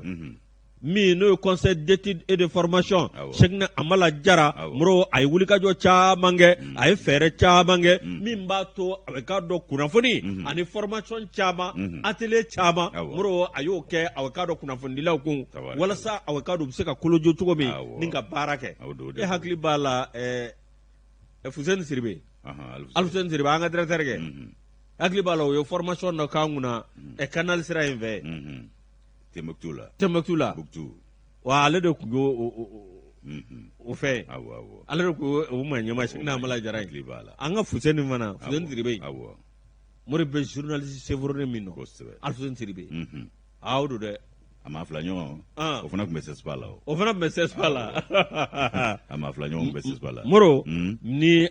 min n'o ye conseil d'études et de formation Cheickna Amala Jara Moro a ye wulikajɔ caman kɛ a ye fɛɛrɛ caman kɛ min b'a to a k'a dɔn kunnafoni ani formation caman atelier caman Moro a y'o kɛ a k'a dɔn kunnafonidilaw kun walasa a k'a dɔn u bɛ se ka kolojo cogo min ni ka baara kɛ e hakili b'a la Fuseni Sidibe Alifuseni Sidibe an ka directeur kɛ hakili b'a la o ye formation dɔ k'an kunna ɛ canal sira in fɛ Tɛnbuktu la Tɛnbuktu la wa ale de tun y'o o fɛ ale de tun o maa ɲɛmaa Cheickna Amala Jara ye an ka Fuseni fana Fuseni Sidibe Mori bɛ journaliste chevronné min dɔn Alifuseni Sidibe o don dɛ a maa fila ɲɔgɔn o fana tun bɛ CSPA la o fana tun bɛ CSPA la a maa fila ɲɔgɔn tun bɛ CSPA la Moro ni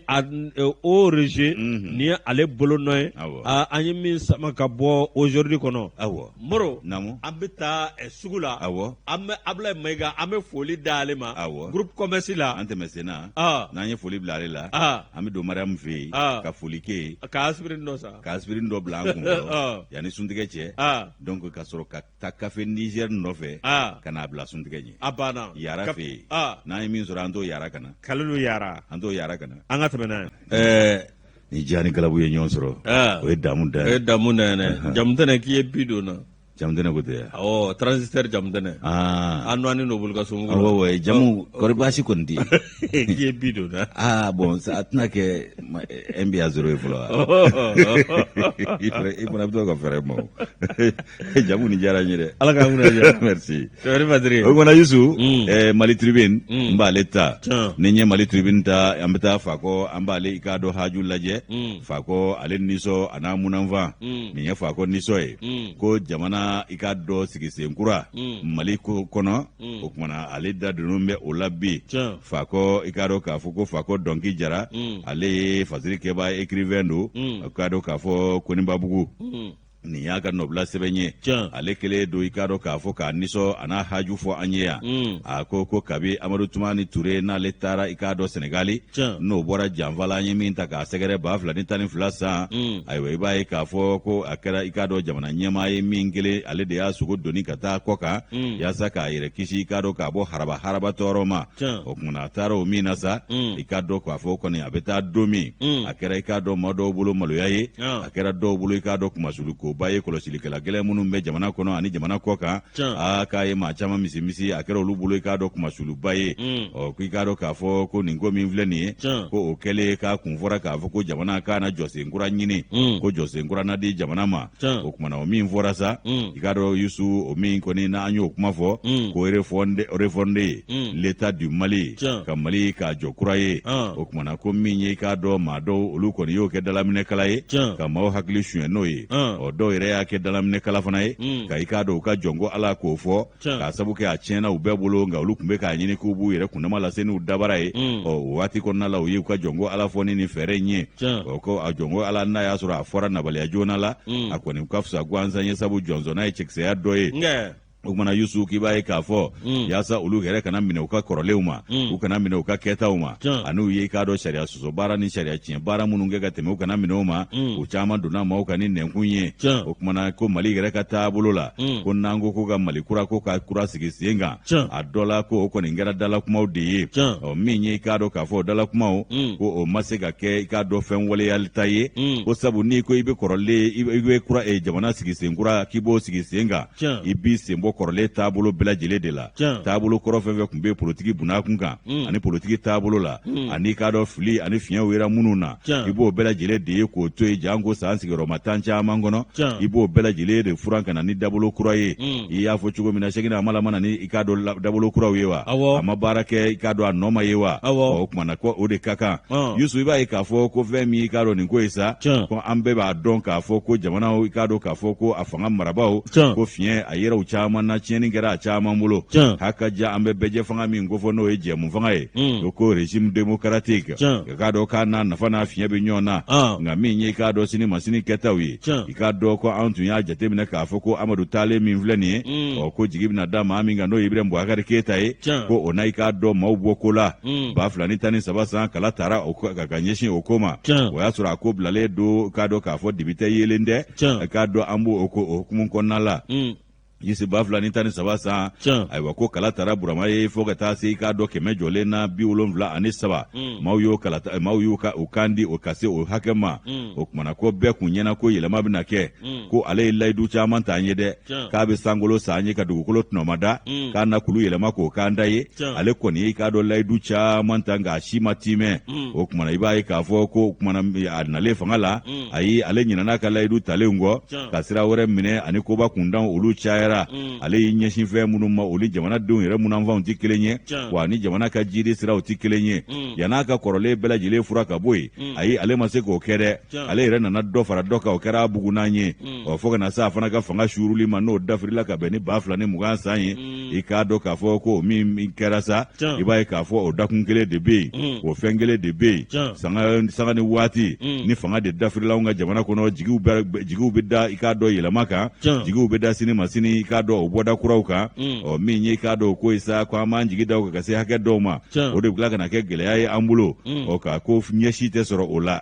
o régime ni ye ale bolo nɔ ye an ye min sama ka bɔ aujourd'hui kɔnɔ awɔ Moro an bɛ taa sugu la awɔ an bɛ Abulayi Mayiga an bɛ foli d'ale ma awɔ groupe commerce la an tɛmɛ senna n'an ye foli bila ale la an bɛ don Mariam fɛ yen ka foli kɛ yen ka aspirine dɔ san ka aspirine dɔ bila an kun kɔrɔ yanni suntigɛ cɛ donc ka sɔrɔ ka taa kafe Niger nɔfɛ ka n'a bila suntigɛ ɲɛ a banna yara fɛ yen n'an ye min sɔrɔ an t'o yara ka na Kalilu yara an t'o yara ka na an ka tɛmɛ n'a ye ɛɛ ni diya ni galabu ye ɲɔgɔn sɔrɔ o ye damu da ye o ye damu da ye dɛ jamutɛnɛ k'i ye bi don na jamutɛnɛ ko tɛ yan awɔ transitaire jamutɛnɛ an nɔni n'o bolo ka so awɔ jamu kɔri baasi kɔni tɛ yen k'i ye bi don na aa bon a tɛna kɛ un but à zéro ye fɔlɔ wa i fana bɛ to ka fɛɛrɛ ma jamu nin diyara n ye dɛ ala k'an kunna diya merci Sɛbɛnni Badiri o kumana Yusu Mali Tribune n b'ale ta ni n ye Mali Tribune ta an bɛ taa Fakɔ an b'ale i k'a dɔn haju lajɛ Fakɔ ale nisɔn a n'a munanfan nin ye Fakɔ nisɔn ye ko jamana i k'a dɔn sigisen kura Mali ko kɔnɔ o kumana ale da donnen bɛ o la bi Fakɔ i k'a dɔn k'a fɔ ko Fakɔ Dɔnki Jara ale ye fasiri kɛbaa écrivain don i k'a dɔn k'a fɔ Konibabugu nin y'a ka nɔbila sɛbɛn ye ale kɛlen don i k'a dɔn k'a fɔ k'a nisɔn a n'a haju fɔ an ye yan a ko ko kabi Amadu Tumani Ture n'ale taara i k'a dɔn Senegali n'o bɔra janfa la an ye min ta k'a sɛgɛrɛ 2012 san ayiwa i b'a ye k'a fɔ ko a kɛra i k'a dɔn jamana ɲɛmaa ye min kelen ale de y'a sogo doni ka taa kɔ kan yaasa k'a yɛrɛ kisi i k'a dɔn k'a bɔ haraba haraba tɔɔrɔ ma o kumana a taara o min na sa i k'a dɔn k'a fɔ kɔni a bɛ taa don min a kɛra i k'a dɔn maa dɔw bolo maloya ye a kɛra dɔw bolo i k'a dɔn kunmasuulikoba ye kɔlɔsilikɛla gɛlɛn minnu bɛ jamana kɔnɔ ani jamana kɔ kan aa k'a ye maa caman misimisi a kɛra olu bolo i k'a dɔn kunmasuuliba ye ɔ ko i k'a dɔn k'a fɔ ko nin ko min filɛ nin ye ko o kɛlen k'a kun fɔra k'a fɔ ko jamana k'a na jɔsen kura ɲini ko jɔsen kura na di jamana ma o kumana o min fɔra sa i k'a dɔn Yusu o min kɔni n'an y'o kuma fɔ ko refonder l'état du Mali ka Mali k'a jɔ kura ye o kumana ko min ye i k'a dɔn maa dɔw olu kɔni y'o kɛ dalaminɛkala ye ka maaw hakili suɲɛ n'o ye ɔ dɔw yɛrɛ y'a kɛ dalaminɛkala fana ye ka i k'a dɔn u ka jɔnko ala k'o fɔ k'a sabu kɛ a tiɲɛna u bɛɛ bolo, nka olu tun bɛ k'a ɲini k'u b'u yɛrɛ kundama lase n'u dabara ye. Ɔ, o waati kɔnɔna la, u ye u ka jɔnko ala fɔ ni nin fɛɛrɛ in ye. Ɔ, ko a jɔnko ala, n'a y'a sɔrɔ a fɔra nabaliya joona la, a kɔni ka fisa gansan ye, sabu jɔnsɔnna ye cɛkisɛya dɔ ye. O kumana Yusu, k'i b'a ye k'a fɔ yaasa olu yɛrɛ kana minɛ u ka kɔrɔlenw ma, u kana minɛ u ka kɛtaw ma, ani u ye i k'a dɔn sariya sɔsɔ baara ni sariya tiɲɛ baara minnu kɛ ka tɛmɛ, u kana minɛ o ma. U caman donna maaw kan ni nɛnkun ye. O kumana ko Mali yɛrɛ ka taabolo la, ko n'an ko ko ka Mali kura, ko ka kura sigi sen kan, a dɔ la ko o kɔni kɛra dalakumaw de ye. Ɔ, min ye i k'a dɔn k'a fɔ o dalakumaw, ko o ma se ka kɛ i k'a dɔn fɛn waleyalita ye, ko sabu n'i ko i bɛ kɔrɔlen, i bɛ kura jamana sigi sen kura, k'i b'o sigi sen kan, i b'i sen bɔ kɔrɔlen taabolo bɛɛ lajɛlen de la. Taabolo kɔrɔ fɛn fɛn tun bɛ politiki bunakun kan ani politiki taabolo la, ani k'a dɔn fili ani fiɲɛw yera minnu na, i b'o bɛɛ lajɛlen de ye k'o to yen, janko san sigiyɔrɔma tan caman kɔnɔ, i b'o bɛɛ lajɛlen de furan ka na ni dabolo kura ye. I y'a fɔ cogo min na, Sɛkina Hamala ma na ni i k'a dɔn dabolo kuraw ye wa? A ma baara kɛ i k'a dɔn a nɔ ma ye wa? O tuma na ko o de ka kan. Yusu, i b'a ye k'a fɔ ko fɛn min i k'a dɔn nin ko ye sa, ko an bɛɛ b'a dɔn k'a fɔ ko jamanaw, i k'a dɔn k'a fɔ ko a fanga marabaaw, ko fiɲɛ a yɛrɛw caman na, tiɲɛni kɛra a caman bolo. Haka ja, an bɛ bɛɛjɛ fanga min kofɔ, n'o ye jɛmu fanga ye, o ko régime démocratique, i k'a dɔn k'a n'a nafa n'a fiɲɛ bɛ ɲɔgɔn na. Nka min ye i k'a dɔn sini ma sini kɛtaw ye, i k'a dɔn ko an tun y'a jateminɛ k'a fɔ ko Amadu taalen min filɛ nin ye, ɔ, ko jigi bɛna da maa min kan, n'o ye Ibrahim Boubacar Keyita ye, ko o na i k'a dɔn maaw bɔ ko la. 2013 san, kala taara ka ɲɛsin o ko ma. O y'a sɔrɔ a ko bilalen don, k'a dɔn k'a fɔ dibi tɛ yeelen tɛ. I k'a dɔn an b'o ko o hukumu kɔnɔna la. Yisi, 2013 san, ayiwa, ko kala tara Burama ye fo ka taa se i k'a dɔn kɛmɛ jɔlen na 73. Maaw y'o kala, maaw y'u ka u kan di o ka se o hakɛ ma. O kumana ko bɛɛ kun ɲɛna ko yɛlɛma bɛna kɛ, ko ale ye layidu caman ta an ye dɛ, k'a bɛ sankolo san an ye ka dugukolo tɔnɔmada, k'a na kulu yɛlɛma k'o k'an da ye. Ale kɔni ye i k'a dɔn layidu caman ta, nka a si ma timɛ. O kumana i b'a ye k'a fɔ ko o kumana a nalen fanga la, ayi, ale ɲinɛna ka layidu talen kɔ ka sira wɛrɛ minɛ, ani koba kundan olu cayara. Ale y'i ɲɛsin fɛn minnu ma, olu jamanadenw yɛrɛ munanfanw tɛ kelen ye, wa ni jamana ka jidi siraw tɛ kelen ye. Yann'a ka kɔrɔlen bɛɛ lajɛlen fura ka bɔ yen, ayi, ale ma se k'o kɛ dɛ. Ale yɛrɛ nana dɔ fara dɔ kan, o kɛra bugunan ye. Ɔ, fo ka na se a fana ka fanga suuruli ma, n'o dafirila ka bɛn ni 2020 san ye. I k'a dɔn k'a fɔ ko min kɛra sa, i b'a ye k'a fɔ o dakun kelen de bɛ yen, o fɛn kelen de bɛ yen. Sanga ni waati ni fanga de dafirila anw ka jamana kɔnɔ, jigiw bɛ da i k'a dɔn yɛlɛma kan, jigiw bɛ da sini ma sini i k'a dɔn o bɔda kuraw kan. Ɔ, min ye i k'a dɔn o ko ye sa, ko an b'an jigi da o kan ka se hakɛ dɔw ma, o de bɛ tila ka na kɛ gɛlɛya ye an bolo. Ɔ, ka ko ɲɛsi tɛ sɔrɔ o la.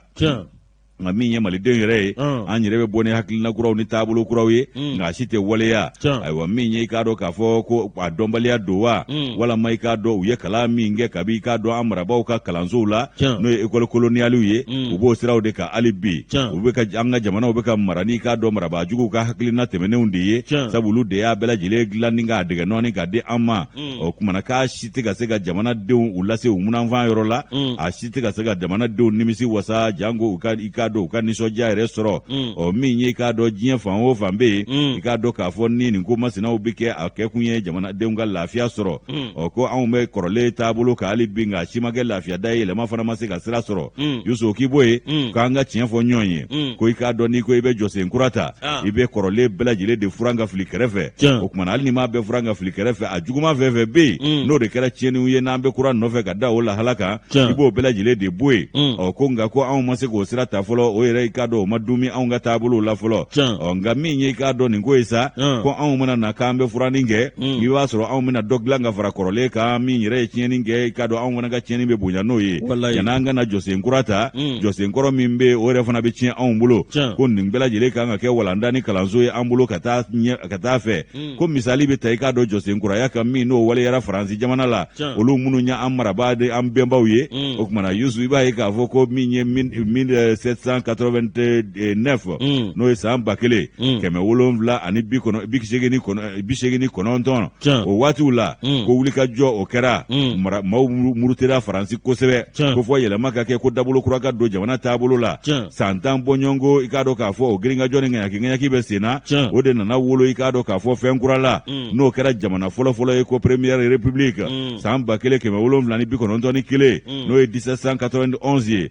Nka min ye malidenw yɛrɛ ye, an yɛrɛ bɛ bɔ ni hakilina kuraw ni taabolo kuraw ye, nka a si tɛ waleya. Ayiwa, min ye i k'a dɔn k'a fɔ ko a dɔnbaliya don wa, walama i k'a dɔn u ye kalan min kɛ kabi i k'a dɔn an marabaaw ka kalansow la, n'o ye école colonialew ye, u b'o siraw de kan hali bi. U bɛ ka an ka jamanaw bɛ ka mara ni i k'a dɔn marabaa juguw ka hakilina tɛmɛnenw de ye, sabu olu de y'a bɛɛ lajɛlen dilan ni k'a dɛgɛ nɔɔni k'a di an ma. O kumana k'a si tɛ ka se ka jamanadenw u lase u munanfan yɔrɔ la, a si tɛ ka se ka jamanadenw nimisi wasa, janko u ka i k'a dɔn u ka nisɔndiya yɛrɛ sɔrɔ. Ɔ, min ye i k'a dɔn diɲɛ fan o fan bɛ yen, i k'a dɔn k'a fɔ ni nin ko masinaw bɛ kɛ, a kɛkun ye jamanadenw ka lafiya sɔrɔ. Ɔ, ko anw bɛ kɔrɔlen taabolo kan hali bi, nka a si ma kɛ lafiya da ye, yɛlɛma fana ma se ka sira sɔrɔ. Yusu, k'i bɔ yen k'an ka tiɲɛ fɔ ɲɔgɔn ye, ko i k'a dɔn n'i ko i bɛ jɔsen kura ta, i bɛ kɔrɔlen bɛɛ lajɛlen de furan ka fili kɛrɛfɛ. O kumana hali n'i m'a bɛɛ furan ka fili kɛrɛfɛ, a juguman fɛn fɛn bɛ yen, n'o de kɛra tiɲɛniw ye, n'an bɛ kura nɔfɛ ka da o lahala kan, i b'o bɛɛ lajɛlen de bɔ yen. Ɔ, ko nka ko anw ma se k'o sira ta fɔlɔ, o yɛrɛ i k'a dɔn o ma dumi anw ka taabolow la fɔlɔ. Ɔ, nka min ye i k'a dɔn nin ko ye sa, ko anw mana na k'an bɛ furanni kɛ, i b'a sɔrɔ anw bɛna dɔ dilan ka fara kɔrɔlen kan. Min yɛrɛ ye tiɲɛni kɛ, i k'a dɔn anw fana ka tiɲɛni bɛ bonya n'o ye. Yan'an ka na jɔsen kura ta, jɔsen kɔrɔ min bɛ yen, o yɛrɛ fana bɛ tiɲɛ anw bolo. Ko nin bɛɛ lajɛlen kan ka kɛ walanda ni kalanso ye an bolo ka taa ɲɛ, ka taa fɛ. Ko misali bɛ ta i k'a dɔn jɔsen kuraya kan min n'o waleyara Faransi jamana la, olu minnu ye an marabaa de, an bɛnbaw ye. O kumana Yusu, i b'a ye k'a fɔ ko min ye 1789, n'o ye san 1789, o waatiw la, ko wulikajɔ o kɛra, maaw murutira Faransi kosɛbɛ, ko fɔ yɛlɛma ka kɛ, ko dabolo kura ka don jamana taabolo la. San 10 bɔɲɔgɔnko, i k'a dɔn k'a fɔ o girinkajɔ ni ŋaɲaki ŋaɲaki bɛ sen na, o de nana wolo i k'a dɔn k'a fɔ fɛn kura la, n'o kɛra jamana fɔlɔfɔlɔ ye, ko première république, san 1791, n'o ye 1791 ye.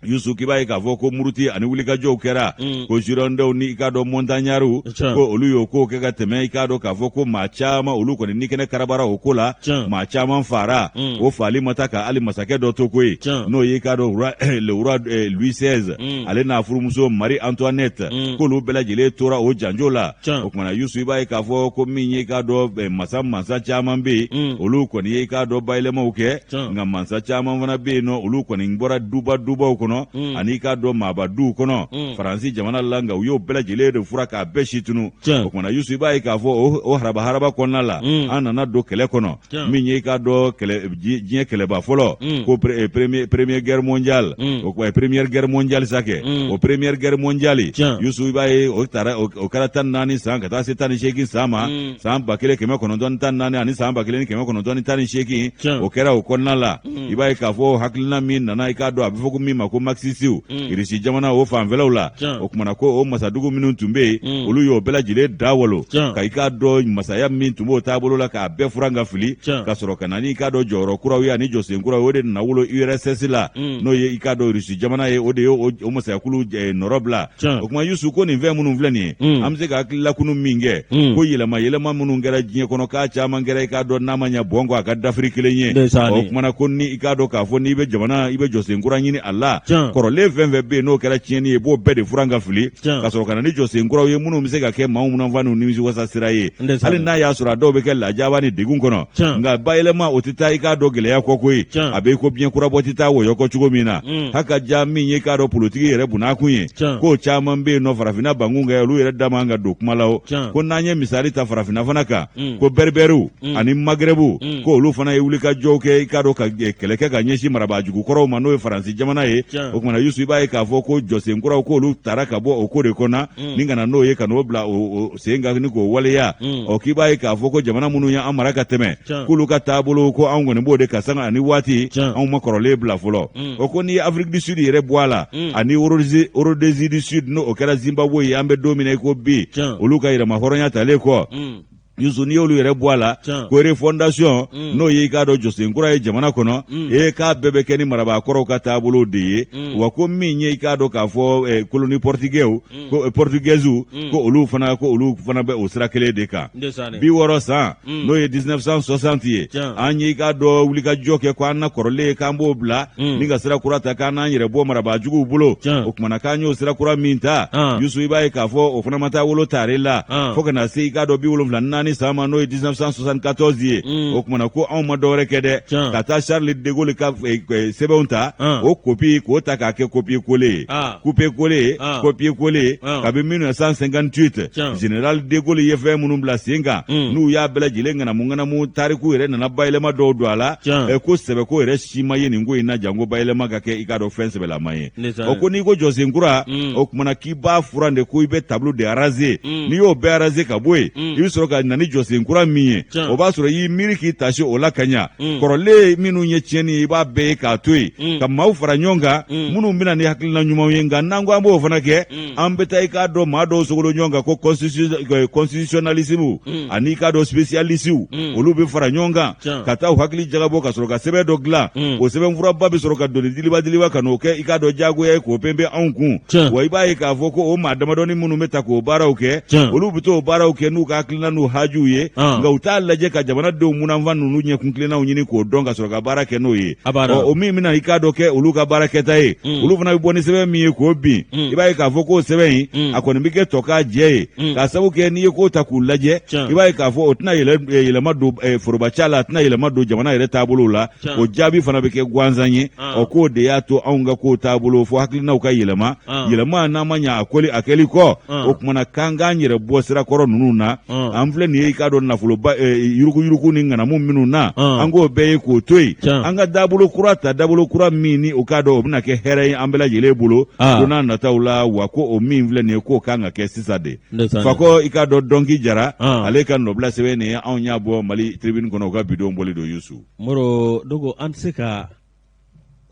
Yusu k'i b'a ye k'a fɔ ko muruti ani wulikajɔw kɛra mm. ko girondinw ni i k'a dɔn montagnardw ko olu y'o ko kɛ ka tɛmɛ i k'a dɔn k'a fɔ ko maa caman olu kɔni ni kɛnɛ karabara o ko la maa caman faara mm. o faali ma taa ka hali masakɛ dɔ to koyi n'o ye i k'a dɔn le roi eh, Louis XVI mm. ale n'a furumuso Marie Antoinette k'olu bɛɛ lajɛlen tora o janjo la o tuma na Yusu i b'a ye k'a fɔ ko min ye i k'a dɔn eh, masa mansa caman bɛ yen olu kɔni ye i k'a dɔn bayɛlɛmaw kɛ nka mansa caman fana bɛ yen nɔ olu kɔni bɔra duba dubaw kɔnɔ mm. ani i k'a dɔn maaba duw kɔnɔ mm. Faransi jamana la nka u y'o bɛɛ lajɛlen de furan k'a bɛɛ si tunu o tuma na Yusu i b'a ye k'a fɔ o haraba haraba kɔnɔna la mm. an nana don kɛlɛ kɔnɔ min ye i k'a dɔn kɛlɛ diɲɛ kɛlɛba fɔlɔ ko eh, premier première guerre mondiale o eh, première guerre mondiale sa kɛ o première guerre mondiale Yusu i b'a ye o taara o kɛra 14 san ka taa se 18 san ma san 1914 ani san 1918 o kɛra o kɔnɔna la mm. i b'a ye k'a fɔ hakilina min nana i k'a dɔn a bɛ fɔ ko min ma ko marxistes mm. irisi jamana o fanfɛlaw la o kumana ko o masadugu minnu tun bɛ yen mm. olu y'o bɛɛ lajɛlen da walo ka i k'a dɔn masaya min tun b'o taabolo la k'a bɛɛ furan ka fili ka sɔrɔ ka na ni i k'a dɔn jɔyɔrɔ kuraw ye ani jɔsen kuraw ye o de nana wolo URSS la n'o ye i k'a dɔn irisi jamana ye o de ye o masayakulu eh, nɔrɔ bila o kuma Yusu ko nin fɛn minnu filɛ nin ye mm. an bɛ se ka hakililakunu min kɛ mm. ko yɛlɛma yɛlɛma minnu kɛra diɲɛ kɔnɔ k'a caman kɛra i k'a dɔn n'a ma ɲɛ bɔn kɔ a ka dafiri kelen ye o kumana ko ni i k'a dɔn k'a fɔ n'i bɛ jamana i bɛ jɔsen kura ɲini a la kɔrɔlen fɛn fɛn bɛ yen n'o kɛra tiɲɛni ye i b'o bɛɛ de furan ka fili ka sɔrɔ ka na ni jɔsen kuraw ye minnu bɛ se ka kɛ maaw munanfa n'u nimisiwasa sira ye hali n'a y'a sɔrɔ a dɔw bɛ kɛ lajaba ni degun kɔnɔ nka bayɛlɛma o tɛ taa i k'a dɔn gɛlɛya kɔ koyi a bɛ ko biɲɛ kurabɔ tɛ taa wɔyɔ kɔ cogo min na mm. haka ja min ye k'a dɔn politiki yɛrɛ bunakun ye k'o caman bɛ yen nɔ farafinna bankun kɛ olu yɛrɛ da man ka don kuma la o ko n'an ye misali ta farafinna fana kan mm. ko bɛribɛriw mm. ani magrɛbu ko olu fana ye wulikajɔw kɛ i k'a dɔn ka eh, kɛlɛ kɛ ka ɲɛsin marabaajugu kɔrɔw ma n'o ye faransi jamana ye o kumana Yusu i b'a ye k'a fɔ ko jɔsen kuraw k'olu tara ka bɔ o ko de kɔnɔ ni ka na n'o ye ka n'o bila o sen kan ni k'o waleya mm. ɔ k'i b'a ye k'a fɔ ko jamana minnu ye an mara ka tɛmɛ k'olu ka taabolo ko anw kɔni b'o de kan sanga ani waati anw ma kɔrɔlen bila fɔlɔ mm. o ko n'i ye Afrique du Sud yɛrɛ bɔ a la mm. ani Rhodésie du Sud n'o o kɛra Zimbabwe ye an bɛ don min na i ko bi olu ka yɛrɛma hɔrɔnya talen kɔ Yusu n'i y'olu yɛrɛ bɔ a la ko refondation n'o ye i k'a dɔn jɔsen kura ye jamana kɔnɔ e k'a bɛɛ bɛ kɛ ni marabaa kɔrɔw ka taabolo de ye wa ko min ye i k'a dɔn k'a fɔ eh, colonie portugais Mm. ko eh, portugaisew mm. ko olu fana ko olu fana bɛ o sira kelen de kan 60 san mm. n'o ye 1960 ye an ye i k'a dɔn wulikajɔ kɛ ko an na kɔrɔlen k'an b'o bila ni ka sira kura ta k'an n'an yɛrɛ bɔ marabaajuguw bolo o kumana k'an y'o sira kura min ta ah. Yusu i b'a ye k'a fɔ o fana ma taa wolo tare la ah. fo ka na se i k'a dɔn 74 san ma n'o ye 1974 ye o kumana ko anw ma dɔwɛrɛ kɛ dɛ ka taa Charles de Gaulle ka eh, eh, sɛbɛnw ta ah. o kopi k'o ta k'a kɛ copier coller ye couper coller ah. copier coller ah. kabi 1958 général de Gaulle ye fɛn minnu bila sen kan hmm. n'u y'a bɛɛ lajɛlen ŋanamu ŋanamu tariku yɛrɛ nana bayɛlɛma dɔw don a la eh, ko sɛbɛko yɛrɛ si ma ye nin ko in na janko bayɛlɛma ka kɛ i k'a dɔn fɛn sɛbɛlama ye o ko n'i ko jɔsen kura hmm. o kumana k'i b'a furan de ko i bɛ tableau de raser hmm. n'i y'o bɛɛ raser ka bɔ yen i bɛ sɔrɔ ka na ni jɔsen kura min ye o b'a sɔrɔ i y'i miiri k'i tasi o la ka ɲa kɔrɔlen minnu ye tiɲɛni ye i b'a bɛɛ ye k'a to yen ka maaw fara ɲɔgɔn kan mm. minnu bɛna ni hakilina ɲumanw ye nka n'an ko an b'o fana kɛ mm. an bɛ taa i k'a dɔn maa dɔw sogolo ɲɔgɔn kan ko eh, constitutionnalisme mm. ani i k'a dɔn spécialistes olu bɛ fara ɲɔgɔn kan ka taa u hakili jagabɔ ka sɔrɔ ka sɛbɛn dɔ dilan o sɛbɛnfuraba bɛ sɔrɔ ka doni diliba diliba ka n'o kɛ i k'a dɔn jagoya ye k'o pɛnpɛn anw kun wa i b'a ye k'a fɔ ko o maa damadɔni minnu bɛ ta k'o baaraw kɛ olu bɛ t'o baaraw kɛ n'u ka hakilina n'u hajuw ye ah. nka u t'a lajɛ ka jamanadenw munanfa ninnu ɲɛkun tilennaw ɲini k'o dɔn ka sɔrɔ ka baara kɛ n'o ye o min bɛna i k'a dɔn kɛ olu ka baara kɛta ye mm. olu fana bɛ bɔ ni sɛbɛn min ye k'o bin mm. i b'a ye k'a fɔ k'o sɛbɛn in mm. a kɔni bɛ kɛ tɔ k'a jɛ ye k'a sabu kɛ n'i ye ko ta k'u lajɛ i b'a ye k'a fɔ o tɛna eh, yɛlɛma don eh, forobaca la a tɛna yɛlɛma don jamana yɛrɛ taabolo la o jaabi fana bɛ kɛ gansan ye ah. ɔ k'o de y'a to anw ka kow taabolo fo hakilinaw ka yɛlɛma ah. yɛlɛma n'an ma ɲa a koli a kɛli kɔ ah. o kumana k'an k'an yɛrɛ bɔ sira kɔrɔ ninnu na an filɛ nin ye i k'a dɔn nafoloba eh, yuruguyurugu ni ŋanamu minnu na an k'o bɛɛ ye k'o to yen an ka dabolo kura ta dabolo kura min ni o k'a dɔn o bɛna kɛ hɛrɛ ye an bɛɛ lajɛlen bolo don n'a nataw la wa ko o min filɛ nin ye k'o kan ka kɛ sisan de fakɔ i k'a dɔn dɔnki jara ale ka nɔbila sɛbɛn nin ye anw y'a bɔ mali tribune kɔnɔ u ka bidon bɔli don yusu Moro dogo an tɛ se ka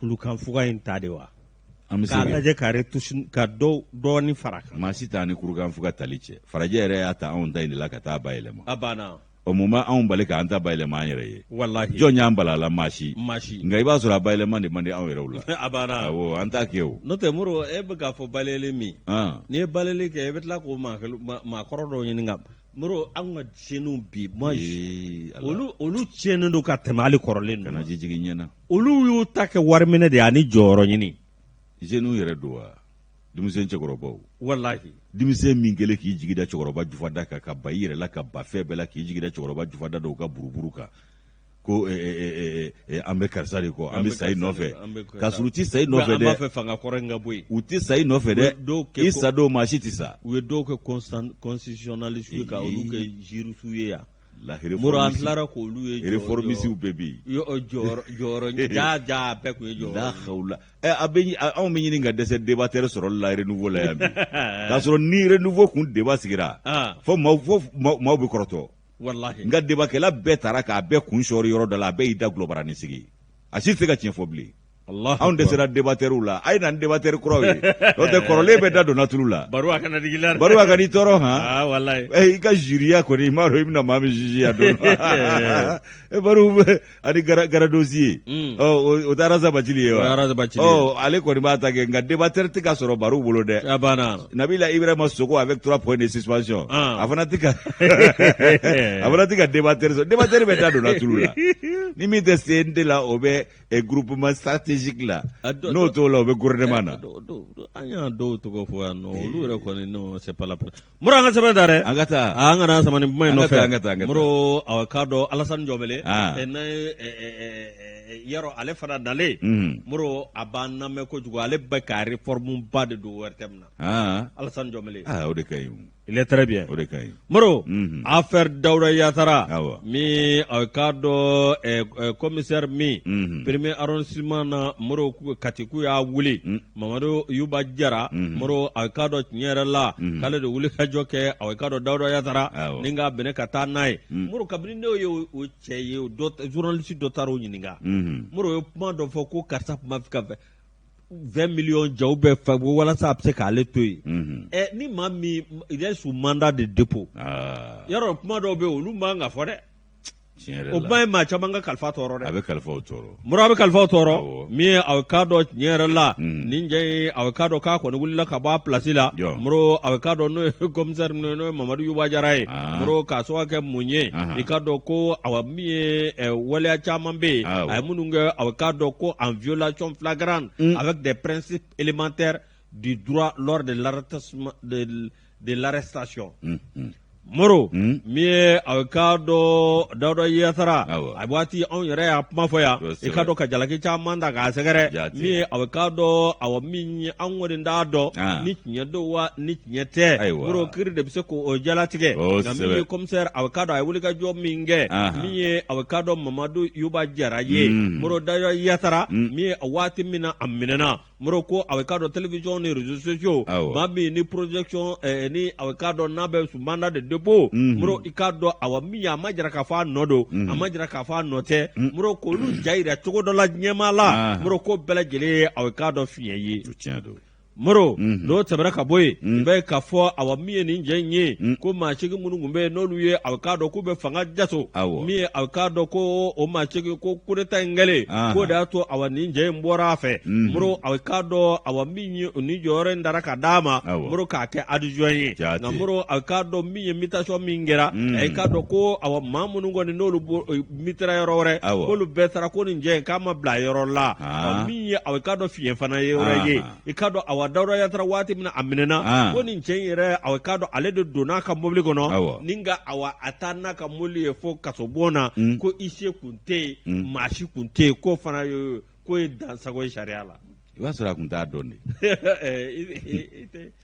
kurukanfuga in ta de wa an bɛ se k'a lajɛ ka retouche ka dɔ dɔɔni fara kan maa si t'an ni kurukanfuga tali cɛ farajɛ yɛrɛ y'a ta anw ta in de la ka taa bayɛlɛma a banna ɔ Ɔ, mun b'anw bali k'an ta bayɛlɛma an yɛrɛ ye? Walahi. Jɔn y'an bala a la? Maa si. Maa si. Nka i b'a sɔrɔ a bayɛlɛma de man di anw yɛrɛw la. A banna. Awɔ, an t'a kɛ o. N'o tɛ Moro, e bɛ k'a fɔ bayɛlɛli min, n'i ye bayɛlɛli kɛ, i bɛ tila k'o maakɔrɔ dɔw ɲininka. Moro, anw ka jeunes bi, moi, olu olu tiɲɛnen don ka tɛmɛ hali kɔrɔlen ninnu. Kana ji jigin ɲɛ na. Olu y'u ta kɛ wariminɛ de ye ani jɔyɔrɔ ɲini. Jeunes yɛrɛ don wa? Denmisɛn cɛkɔrɔbaw. Walahi. Denmisɛn min kɛlen k'i jigi da cɛkɔrɔba jufada kan, ka ban i yɛrɛ la, ka ban fɛn bɛɛ la, k'i jigi da cɛkɔrɔba jufada dɔw ka buruburu kan ko an bɛ karisa de kɔ, an bɛ sa i nɔfɛ, k'a sɔrɔ u tɛ sa i nɔfɛ dɛ. An b'a fɛ fanga kɔrɔ in ka bɔ yen. U tɛ sa i nɔfɛ dɛ. I sa don maa si tɛ sa. U ye dɔw kɛ constitutionnaliste ye ka olu kɛ juriste ye yan. Moro, an tilara k'olu ye. Réformiste bɛɛ bɛ yen. Jɔyɔrɔ ja ja bɛɛ tun ye jɔyɔrɔ. La hawla. A bɛ anw bɛ ɲini ka dɛsɛ débatteur sɔrɔli la Renouveau la yan bi, k'a sɔrɔ ni Renouveau kun débat sigira, fo maaw bɛ kɔrɔtɔ. Walahi. Nka débatkɛla bɛɛ taara k'a bɛɛ kun sɔɔri yɔrɔ dɔ la, a bɛɛ y'i da gulɔbarani sigi, a si tɛ se ka tiɲɛ fɔ bilen. Anw dɛsɛra débatteurw la, a ye na ni débatteur kuraw ye, n'o tɛ kɔrɔlen bɛɛ da donna tulu la. Baruwa kana digi la. Baruwa kan'i tɔɔrɔ han. Ah walahi. I ka juryya kɔni, i m'a dɔn i bɛna maa min juger a don. E Baru ani garadosi ye. Ɔ, o tɛ Arasa Bacili ye wa? O ye Arasa Bacili ye. Ɔ, ale kɔni b'a ta kɛ, nka débatteur tɛ ka sɔrɔ Baru bolo dɛ. A banna. Nabila Ibrahima Sogo avec 3 points de suspension. A fana tɛ ka a fana tɛ ka débatteur sɔrɔ. Débatteur bɛɛ da donna tulu la. Ni min tɛ CNT la, o bɛ groupement stratégique la, n'o t'o la, o bɛ gouvernement na. An y'a dɔw tɔgɔ fɔ yan nɔ, olu yɛrɛ kɔni, non, c'est pas la peine. Moro, an ka sɛbɛn ta dɛ. An ka taa. An kana sama ni kuma in nɔfɛ. An ka taa, an ka taa. Moro, a k'a dɔn Alasani Jɔbele n'a ye yarɔ, ale fana nalen. Moro, a b'an lamɛn kojugu, ale bɛ ka réforme ba de don ORTM na. Alasani Jɔbele. O de ka ɲi. Il est très bien. O de ka ɲi. Moro, affaire Dawuda Yatara, min a k'a dɔn commissaire min premier arrondissement na, Moro, Katiku y'a wuli, Mamadu Yuba Jara. Moro, a k'a dɔn tiɲɛ yɛrɛ la k'ale de wuli ka jɔ kɛ, a k'a dɔn Dawuda Yatara ni k'a bɛnɛ ka taa n'a ye. Moro, kabini ne ye o cɛ ye, journaliste dɔ taara o ɲininka, Moro ye kuma dɔ fɔ ko karisa tun b'a fɛ ka 20 millions jaw bɛɛ fa walasa a bɛ se k'ale to yen. Ɛ, ni maa min, il est sous mandat de dépôt, yarɔ, kuma dɔw bɛ yen, olu man kan ka fɔ dɛ. O kuma ye maa caman ka kalifa tɔɔrɔ dɛ. A bɛ kalifaw tɔɔrɔ. Moro, a bɛ kalifaw tɔɔrɔ. Min ye a k'a dɔn tiɲɛ yɛrɛ la, nin cɛ in, a k'a dɔn k'a kɔni wulila ka bɔ a place la. Moro, a k'a dɔn n'o ye commissaire n'o ye Mamadu Yuba Jara ye. Moro, k'a sababu kɛ mun ye? I k'a dɔn ko awa, min ye waleya caman bɛ yen a ye minnu kɛ, a k'a dɔn ko en violation flagrante avec des principes élémentaires du droit lors de l'arrestation. Moro, min ye a k'a dɔn Dawuda Yatara, a waati anw yɛrɛ y'a kuma fɔ yan, i k'a dɔn ka jalaki caman ta k'a sɛgɛrɛ. Min ye a k'a dɔn, awa, min ye anw kɔni t'a dɔn ni tiɲɛ don wa ni tiɲɛ tɛ. Moro, kiiri de bɛ se k'o jalatigɛ. Nka min ye commissaire, a k'a dɔn a ye wulikajɔ min kɛ, min ye a k'a dɔn Mamadu Yuba Jara ye, Moro, Dawuda Yatara, min ye waati min na a minɛna, Moro, ko a k'a dɔn télévision ni réseaux sociaux, maa min ni projection ni a k'a dɔn n'a bɛ sous mandat de dépôt. Moro, i k'a dɔn, awa, min ye a ma jira k'a fɔ a nɔ don, a ma jira k'a fɔ a nɔ tɛ. Moro, k'olu ja yira cogo dɔ la ɲɛmaa la, Moro, ko bɛɛ lajɛlen ye a k'a dɔn fiɲɛ ye. Moro, n'o tɛmɛna ka bɔ yen, i b'a ye k'a fɔ, awa, min ye nin cɛ in ye, ko maa seegin minnu tun bɛ yen, n'olu ye a k'a dɔn k'u bɛ fanga jaso, min ye a k'a dɔn ko o maa seegin ko coup d'état in kɛlen, k'o de y'a to, awa, nin cɛ in bɔra a fɛ. Moro, a k'a dɔn, awa, min ye nin jɔyɔrɔ in dara ka d'a ma, Moro, k'a kɛ adjoint ye. Nka Moro, a k'a dɔn min ye mutation min kɛra, a k'a dɔn ko, awa, maa minnu kɔni n'olu mutera yɔrɔ wɛrɛ, k'olu bɛɛ taara, ko nin cɛ in k'a ma bila yɔrɔ la. Min ye a k'a dɔn fiɲɛ fana ye yɔrɔ ye, i k'a dɔn, awa, Dawuda Yatara, waati min na a minɛna, ko nin cɛ in yɛrɛ, awa, k'a dɔn ale de donna a ka mobili kɔnɔ ni ka, awa, a taa n'a ka mobili ye fo kasobon na, ko huissier kun tɛ yen, maa si kun tɛ yen, k'o fana ye k'o ye dansago ye sariya la. I b'a sɔrɔ a kun t'a dɔn de.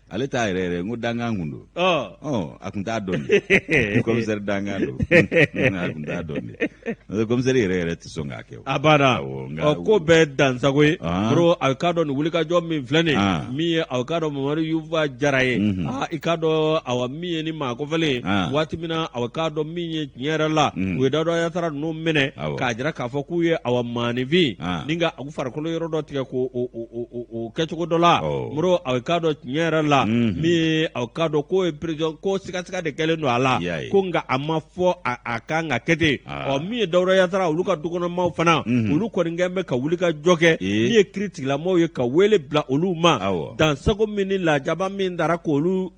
Ale t'a yɛrɛ yɛrɛ n ko dankan kun don. A kun t'a dɔn de, commissaire dankan don, a kun t'a dɔn de. Commissaire yɛrɛ yɛrɛ tɛ sɔn k'a kɛ. A banna. Ɔ, ko bɛɛ dansago ye. Moro, a k'a dɔn nin wulikajɔ min filɛ nin, min ye a k'a dɔn Mamadu Yuba Jara ye, i k'a dɔn, awa, min ye ni maa kofɔlen ye, waati min na a k'a dɔn min ye tiɲɛ yɛrɛ la, u ye Dawuda Yatara ninnu minɛ k'a jira k'a fɔ k'u ye, awa, maaninfin ni ka u farikolo yɔrɔ dɔ tigɛ k'o kɛcogo dɔ la. Moro, a k'a dɔn tiɲɛ yɛrɛ la. la min ye aw k'a dɔn k'o ye prison ko sigasiga de kɛlen don a la ko nka a ma fɔ a kan ka kɛ ten ɔ min ye Dawuda Yatara olu ka dukɔnɔmaaw fana olu kɔni kɛlen bɛ ka wuli ka jɔ kɛ min ye kiri tigilamaaw ye ka wele bila olu ma dansago min ni lajaba min dara k'olu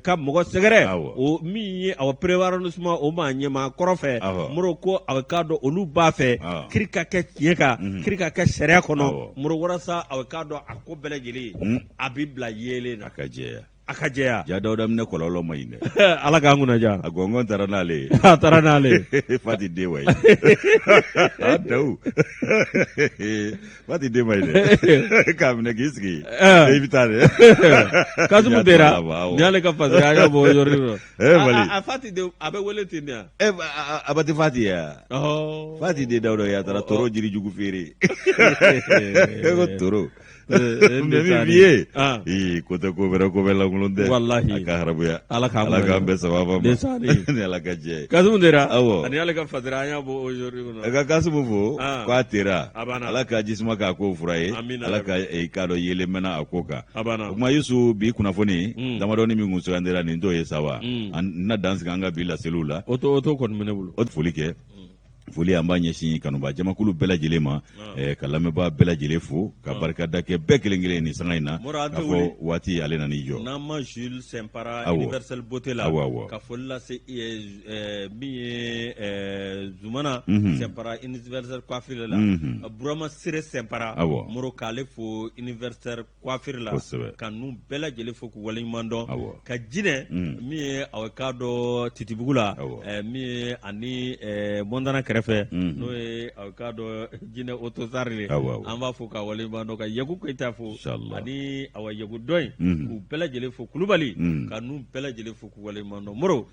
ka mɔgɔ sɛgɛrɛ o min ye awa premier arrondissement o maa ɲɛmaa kɔrɔ fɛ Moro ko a k'a dɔn olu b'a fɛ kiri ka kɛ tiɲɛ kan kiri ka kɛ sariya kɔnɔ Moro walasa a k'a dɔn a ko bɛɛ lajɛlen a bɛ bila yeelen na a ka jɛya a ka jɛya ja Dawuda minɛ kɔlɔlɔ man ɲi dɛ Ala k'an kunna diya a gɔngɔn taara n'ale ye a taara n'ale ye Fati den wa ye a dawu Fati den ma ɲi dɛ k'a minɛ k'i sigi i bɛ taa dɛ Kasimu Tera ni y'ale ka fasiri an y'a bɔ yɔrɔ dɔ Mali a Fati den a bɛ wele ten de wa a tɛ Fati ye wa Fati den Dawuda Yatara toro jirijugu feere ko toro mais min f'i ye ee ko tɛ ko wɛrɛ ko bɛɛ lankolon tɛ walahi a ka harabuya ala k'an ala k'an bɛɛ sababa ma ni ala ka jɛ ye Kasimu Tera awɔ ani y'ale ka fasiri an y'a bɔ aujourd'hui kɔnɔ a ka Kasimu fo k'a tera a banna ala ka jisuma k'a ko fura ye Amina. ala ka i k'a dɔn yeelen mɛnna a ko kan a banna o kuma Yusu bi kunnafoni damadɔni min kun sugandira nin t'o ye sa wa an na dan sigi an ka bi laseliw la o t'o kɔni bɛ ne bolo o foli kɛ foli an b'a ɲɛsin kanubaa jamakulu bɛɛ lajɛlen ma ka lamɛnbaa bɛɛ lajɛlen fo ka barikada kɛ bɛɛ kelen kelen nin sanga in na k'a fɔ waati ale nan'i jɔ n'an ma Jules Sɛnpara Universel Beauté la awɔ ka foli lase min ye Zumana Sɛnpara Universel Coiffure la Burama Sire Sɛnpara awɔ Moro k'ale fo Universel coiffure la ka ninnu bɛɛ lajɛlen fo k'u waleɲuman dɔn ka jinɛ min ye aw k'a dɔn titibugu la min ye ani mɔntana kɛrɛfɛ n'o ye aw k'a dɔn jinɛ otosari ye an b'a fo ka waleɲuman dɔn ka yaku keyita fo ani awa yaku dɔ in k'u bɛɛ lajɛlen fo kulubali ka ninnu bɛɛ lajɛlen fo k'u waleɲuman dɔn moro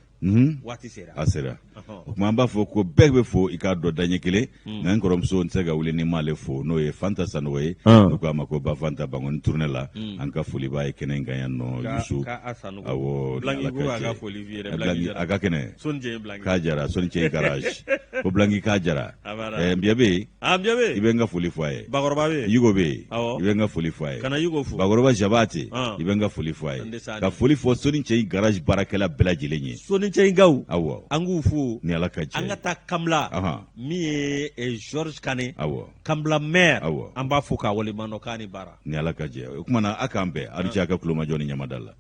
waati sera a sera o tuma an b'a fɔ ko bɛɛ bɛ fo i k'a dɔn daɲɛ kelen nka n kɔrɔmuso n tɛ se ka wuli ni n m'ale fo n'o ye fanta sanogo ye n'u k'a ma ko ba fanta bangoni tournée la an ka foli b'a ye kɛnɛ in kan yan nɔ yusu awɔ a ka kɛnɛ k'a jara soni cɛ garage ko blanki k'a jara nbiya bɛ yen i bɛ n ka foli fɔ a ye bakɔrɔba bɛ yen yigo bɛ yen i bɛ n ka foli fɔ a ye kana yigo fo bakɔrɔba jabate i bɛ n ka foli fɔ a ye ka foli fɔ soni cɛ in garage baarakɛla bɛɛ lajɛlen ye soni cɛ in gaw awɔ an k'u fo ni ala ka jɛ an ka taa kanbila min ye Georges Kane awɔ kanbila maire awɔ an b'a fo k'a waleɲuman dɔn k'a ni baara ni ala ka jɛ o tuma na a k'an bɛn aw ni ce a ka tulomajɔ ni ɲamada la